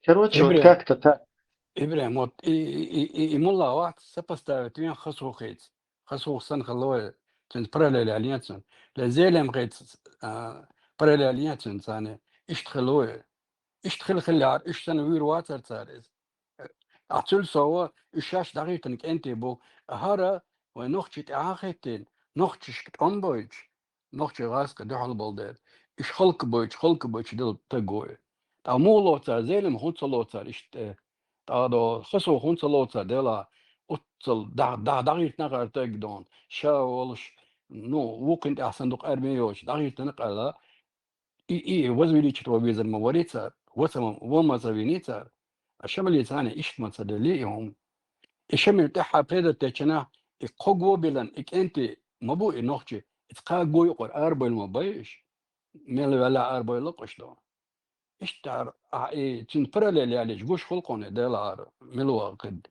Короче, вот как-то так. Ибрагим, вот и, и, и, и мулла вахт сопоставить вен хасухиц. Хасух сан халой, цин параллель альянсен. Ле зелем гиц параллель альянсен цане. Ишт халой. Ишт хил хилар, ишт сан вир вацар царез. Ацул сова, ишаш дагитан кенте бу. Хара, вай нохчи тяхетин, нохчиш кьомбойч, нохчи гаск духал болдер. Иш халк бойч, халк бойч дил тагой. Та мулоца, зелем хунцалоца, иште. Та до хасу хунцалоца дела, уцал да да дагитна гар тагдон. Ша волш, ну, вукин тясан дук армиёч, дагитна кала. И, и возвеличить его визер ма варица, вот самом, вон ма завиница, а шамали цане ишт ма цадели и хум. И шамил тяха предат течена, и кого билан, и кенти ма бу и нохчи, и ка гой кор арбойл ма байш, мел вала арбойл локош до. Иштар, а и цин параллель ялиш, гуш хулконе делар, милуа кид.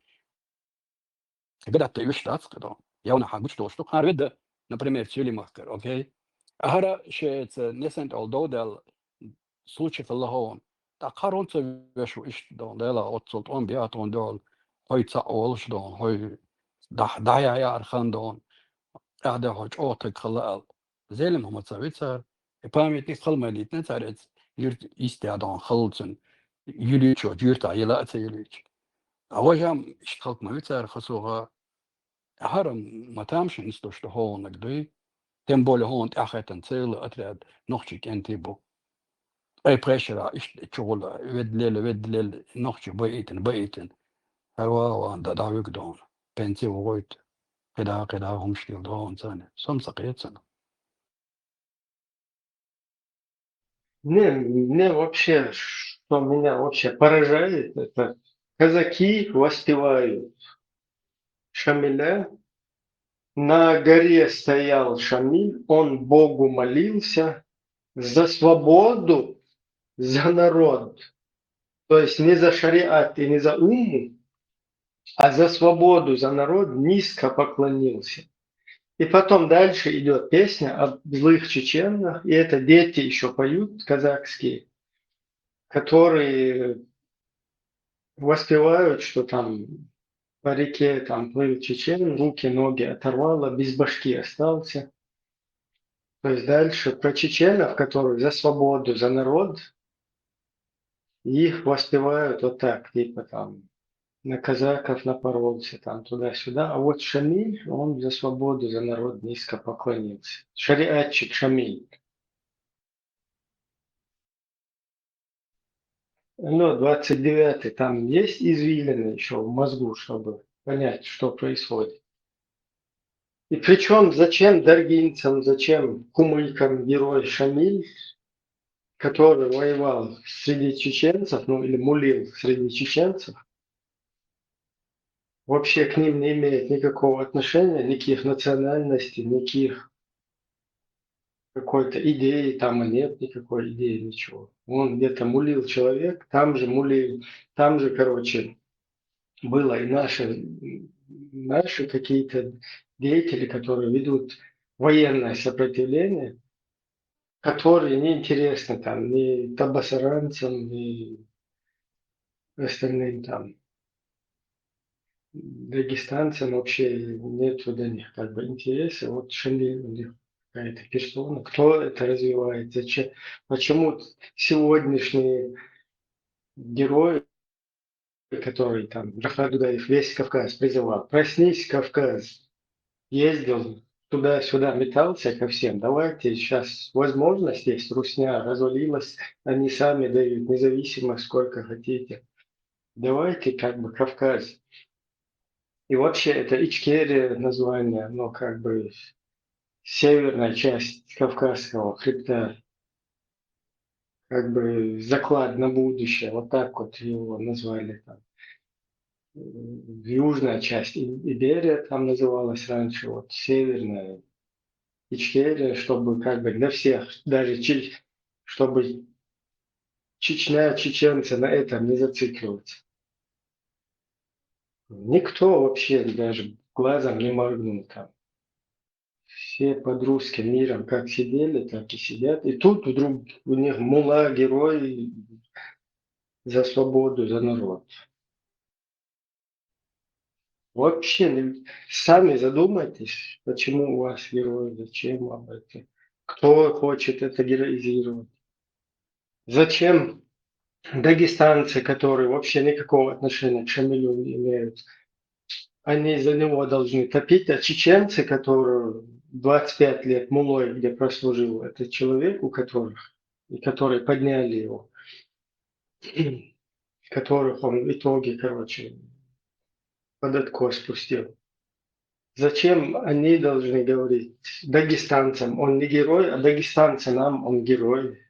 Гадатта юш дац кидо. Явна хагуч доштук. Хар ведда, например, цюли махкар, окей? Ахара шеца несент ол додал случай фаллахован. Та харон ца вешу ишт дон, дела отцолт он биат он дол. Хой ца олш дон, хой да да я я архан дон. Ада хой чотак халал. Зелем хама ца вицар. И памятник халмалитна царец юрт истя дон халцин. Юлич, юрт айла ца юлич. А вожам ишт халк ма вицар хасуга. Ахара матамшин исто, что хонак дуй. Тем более хонт ахетан целый отряд нохчи кенти бу. Ай прешера ишт чугула, ведлел, ведлел, нохчи байтин, байтин. Харва ван да давик дон. Пенси войт. Кида, кида хумшкил дон цане. Сом сакецана. Не, мне вообще, что меня вообще поражает, это казаки воспевают Шамиля. На горе стоял Шамиль, он Богу молился за свободу, за народ. То есть не за шариат и не за умму, а за свободу, за народ низко поклонился. И потом дальше идет песня о злых чеченах, и это дети еще поют, казахские, которые воспевают, что там по реке там плыл чечен, руки, ноги оторвало, без башки остался. То есть дальше про чеченов, которые за свободу, за народ, их воспевают вот так, типа там на казаков напоролся, там туда-сюда. А вот Шамиль, он за свободу, за народ низко поклонился. Шариатчик Шамиль. Ну, двадцать девятый, там есть извилины еще в мозгу, чтобы понять, что происходит. И причем зачем даргинцам, зачем кумыкам герой Шамиль, который воевал среди чеченцев, ну или мулил среди чеченцев, вообще к ним не имеет никакого отношения, никаких национальностей, никаких какой-то идеи, там и нет никакой идеи, ничего. Он где-то мулил человек, там же мулил, там же, короче, было и наши, наши какие-то деятели, которые ведут военное сопротивление, которые не интересны там ни табасаранцам, ни остальным там дагестанцам вообще нету до них как бы интереса. Вот Шамиль у них какая-то персона. Кто это развивает? Зачем? Почему сегодняшние герои, которые там Джохар Дудаев весь Кавказ призывал: «Проснись, Кавказ!» Ездил туда-сюда, метался ко всем. Давайте, сейчас возможность есть, Русня развалилась, они сами дают независимость сколько хотите. Давайте как бы Кавказ. И вообще это Ичкерия название, но как бы северная часть Кавказского хребта, как бы заклад на будущее, вот так вот его назвали там. Южная часть Иберия там называлась раньше, вот северная Ичкерия, чтобы как бы для всех, даже Чеч... чтобы Чечня, чеченцы на этом не зацикливаться. Никто вообще даже глазом не моргнул там. Все под русским миром как сидели, так и сидят. И тут вдруг у них мула герой за свободу, за народ. Вообще, сами задумайтесь, почему у вас герой, зачем вам это, кто хочет это героизировать. Зачем дагестанцы, которые вообще никакого отношения к Шамилю не имеют, они за него должны топить, а чеченцы, которые двадцать пять лет мулой где прослужил, это человек, у которых, и которые подняли его, которых он в итоге, короче, под откос пустил. Зачем они должны говорить дагестанцам, он не герой, а дагестанцы нам, он герой?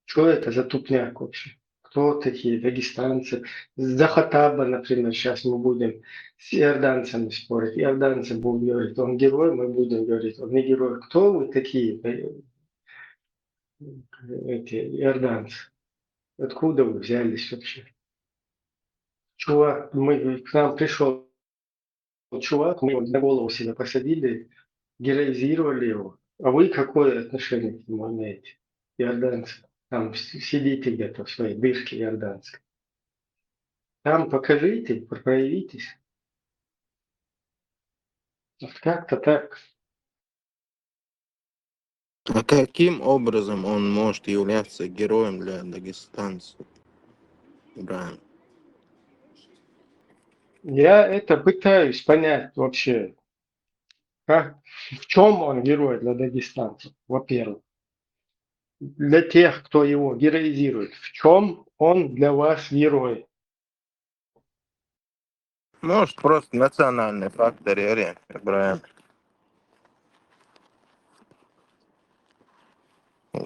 Что это за тупняк вообще? Кто такие дагестанцы? За Хаттаба, например, сейчас мы будем с иорданцами спорить. Иорданцы будут говорить, он герой, мы будем говорить, он не герой. Кто вы такие, эти иорданцы? Откуда вы взялись вообще? Чувак, мы, к нам пришел чувак, мы его на голову себе посадили, героизировали его. А вы какое отношение к нему имеете, иорданцы? Там сидите где-то в своей дырке иорданской. Там покажите, проявитесь. Вот как-то так. А каким образом он может являться героем для дагестанцев? Ибрагим. Я это пытаюсь понять вообще. Как, в чем он герой для дагестанцев, во-первых? Для тех, кто его героизирует, в чем он для вас герой? Может, просто национальный фактор, Ибрагим.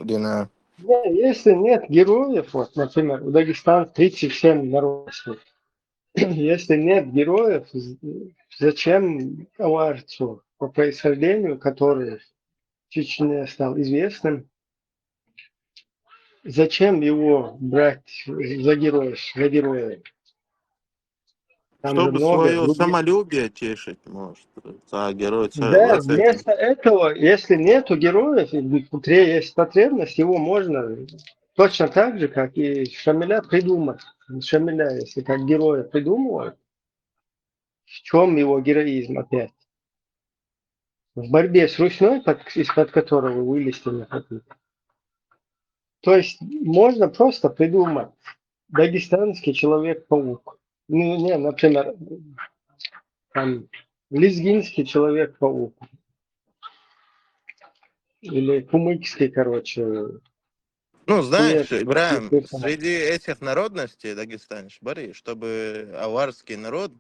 Дина. Не, если нет героев, вот, например, у Дагестана тридцать семь народностей, если нет героев, зачем аварцу по происхождению, который в Чечне стал известным, зачем его брать за героя, за героя? Там Чтобы свое других... самолюбие тешить, может, за героя. Да, вместо этого, если нету героев, внутри есть потребность, его можно точно так же, как и Шамиля, придумать. Шамиля, если как героя придумывают, в чем его героизм опять? В борьбе с Русней, из-под которого вылезти не хотите. То есть можно просто придумать дагестанский человек-паук. Ну, не, например, там, лезгинский человек-паук. Или кумыкский, короче. Ну, знаешь, Ибрагим, среди этих народностей Дагестане, Шбари, чтобы аварский народ,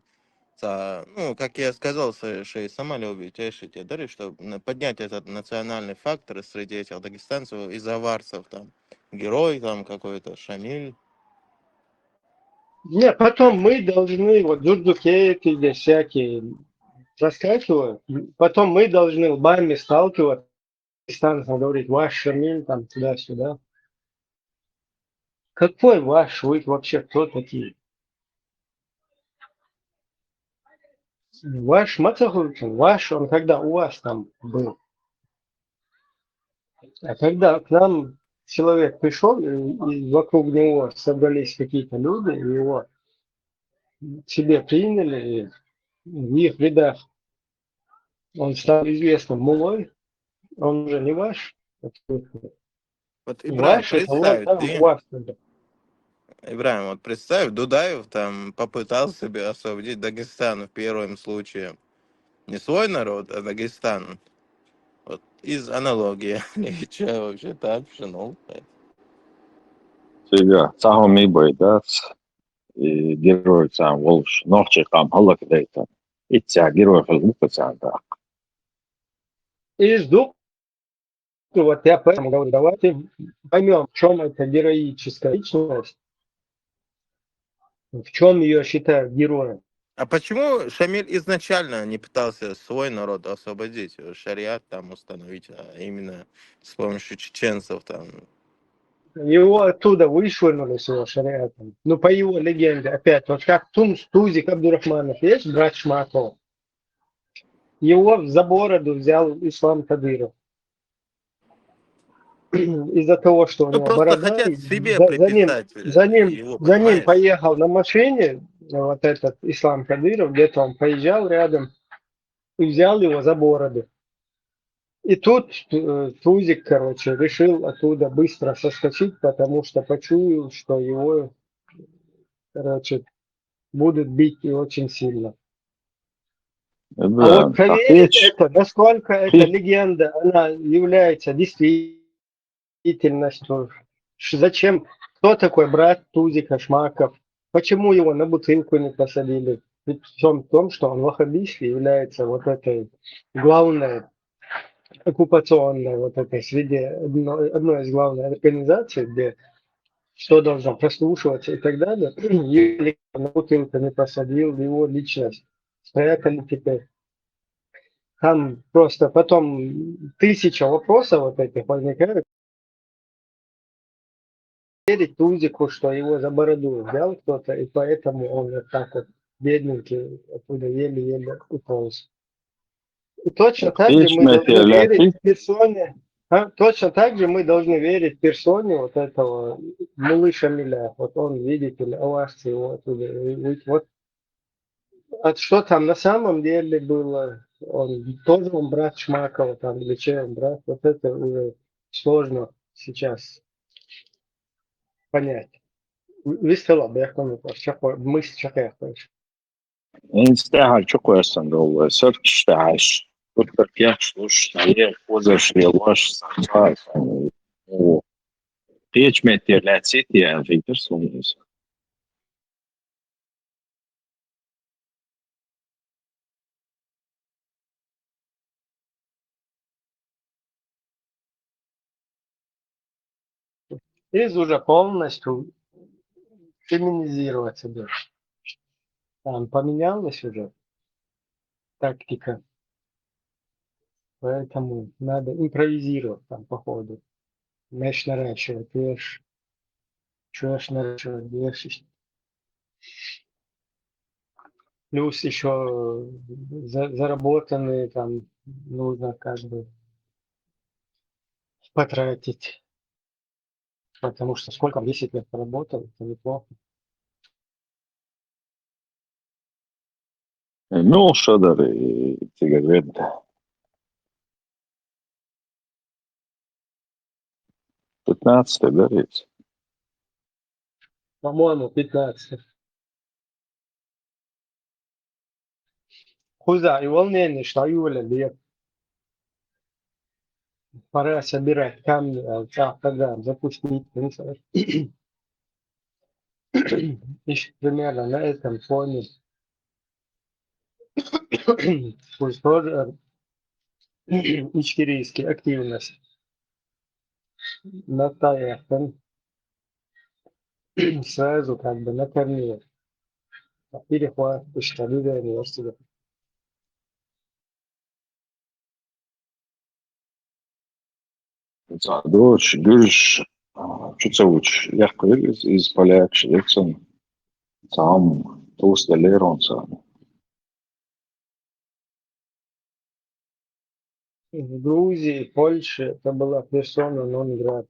ну, как я сказал, своей самолюбие тешить, да, чтобы поднять этот национальный фактор среди этих дагестанцев из аварцев, там, герой там какой-то, Шамиль. Не, потом мы должны, вот, дзурдзуке эти здесь всякие проскакивают, потом мы должны лбами сталкиваться, дистанциям говорить, ваш Шамиль, там, туда-сюда. Какой ваш? Вы вообще кто такие? Ваш Мацахович, ваш, он когда у вас там был? А когда к нам человек пришел, и вокруг него собрались какие-то люди, и его себе приняли, и в их рядах он стал известным муллой, он уже не ваш. Вот, Ибрагим, представь, ты, Ибрагим, вот представь, Дудаев там попытался бы освободить Дагестан в первом случае. Не свой народ, а Дагестан. Вот из аналогии. Ничего вообще так, ну. Цигга цхьа хӀума ма байдац, и герой царна волуш, нохчий къам хӀаллакдайтар. Итт сахьт герой хилла ву-кх царна тӀаккха. И жду, вот я поэтому говорю, давайте поймем, в чем эта героическая личность, в чем ее считают героем. А почему Шамиль изначально не пытался свой народ освободить, э, шариат там установить, а именно с помощью чеченцев там? Его оттуда вышвырнули с его шариатом. Ну, по его легенде, опять, вот как Тун-, Тузик Абдурахманов есть, брат Шмакова? Его за бороду взял Ислам Кадыров. Из-за того, что у Ну, него просто борода, хотят и себе за, за ним, приписать, э, за ним, его, за ним понимаешь? Поехал на машине вот этот Ислам Кадыров, где-то он поезжал рядом, и взял его за бороду. И тут э, Тузик, короче, решил оттуда быстро соскочить, потому что почуял, что его, короче, будут бить и очень сильно. А Да, вот проверить это, насколько эта легенда, она является действительностью. Ш-, зачем? Кто такой брат Тузика Шмаков? Почему его на бутылку не посадили? При всем том, что он ваххабистский является вот этой главной оккупационной вот этой среде, одной, одной из главных организаций, где что должно прослушиваться и так далее. И на бутылку не посадил, его личность спрятали теперь. Там просто потом тысяча вопросов вот этих возникает. Верить Тузику, что его за бороду взял кто-то, и поэтому он вот так вот бедненький оттуда еле-еле уполз. И точно так же мы должны верить персоне, а? Точно так же мы должны верить персоне вот этого муллы Шамиля. Вот он, видите ли, аварцы его оттуда. Вот а что там на самом деле было? Он тоже он брат Шмакова там или чей он брат? Вот это уже сложно сейчас понять. Вистхила бехкам, мис чакхвеш. Инстагьар чукхоьссина долу, саркаш тӀехьаш, гуттар кехаш луш, сан ехь озаш лелош, сан цхьа, сан, о, кхечу меттера лаьцна ца ян хетар суна иза. Иза уже полностью феминизироваться даже. Там поменялась уже тактика. Поэтому надо импровизировать там по ходу. Меш наращивать, веш, чеш наращивать, веш. Плюс еще за, заработанные там нужно как бы потратить. Потому что сколько он десять лет поработал, это неплохо. Ну, что дали тебе, Гребда? Пятнадцатый, да, ведь? По-моему, пятнадцатый. Кхуза и волнение, что Юля лет. Пора собирать камни, а, цхьа программа запустить. Ищ примерно на этом фоне. Кхуза тоже ичкерийский активность. Натаехтан сразу как бы на корню перехват, что движение. Цхьа доцуш гуьржаш, а, чу ца вучу яккхийра иза, иза полякаш дерг санна. Цхьа хӀума тӀуса деллера хьуна царна. В Грузии, Польше это была персона нон грата.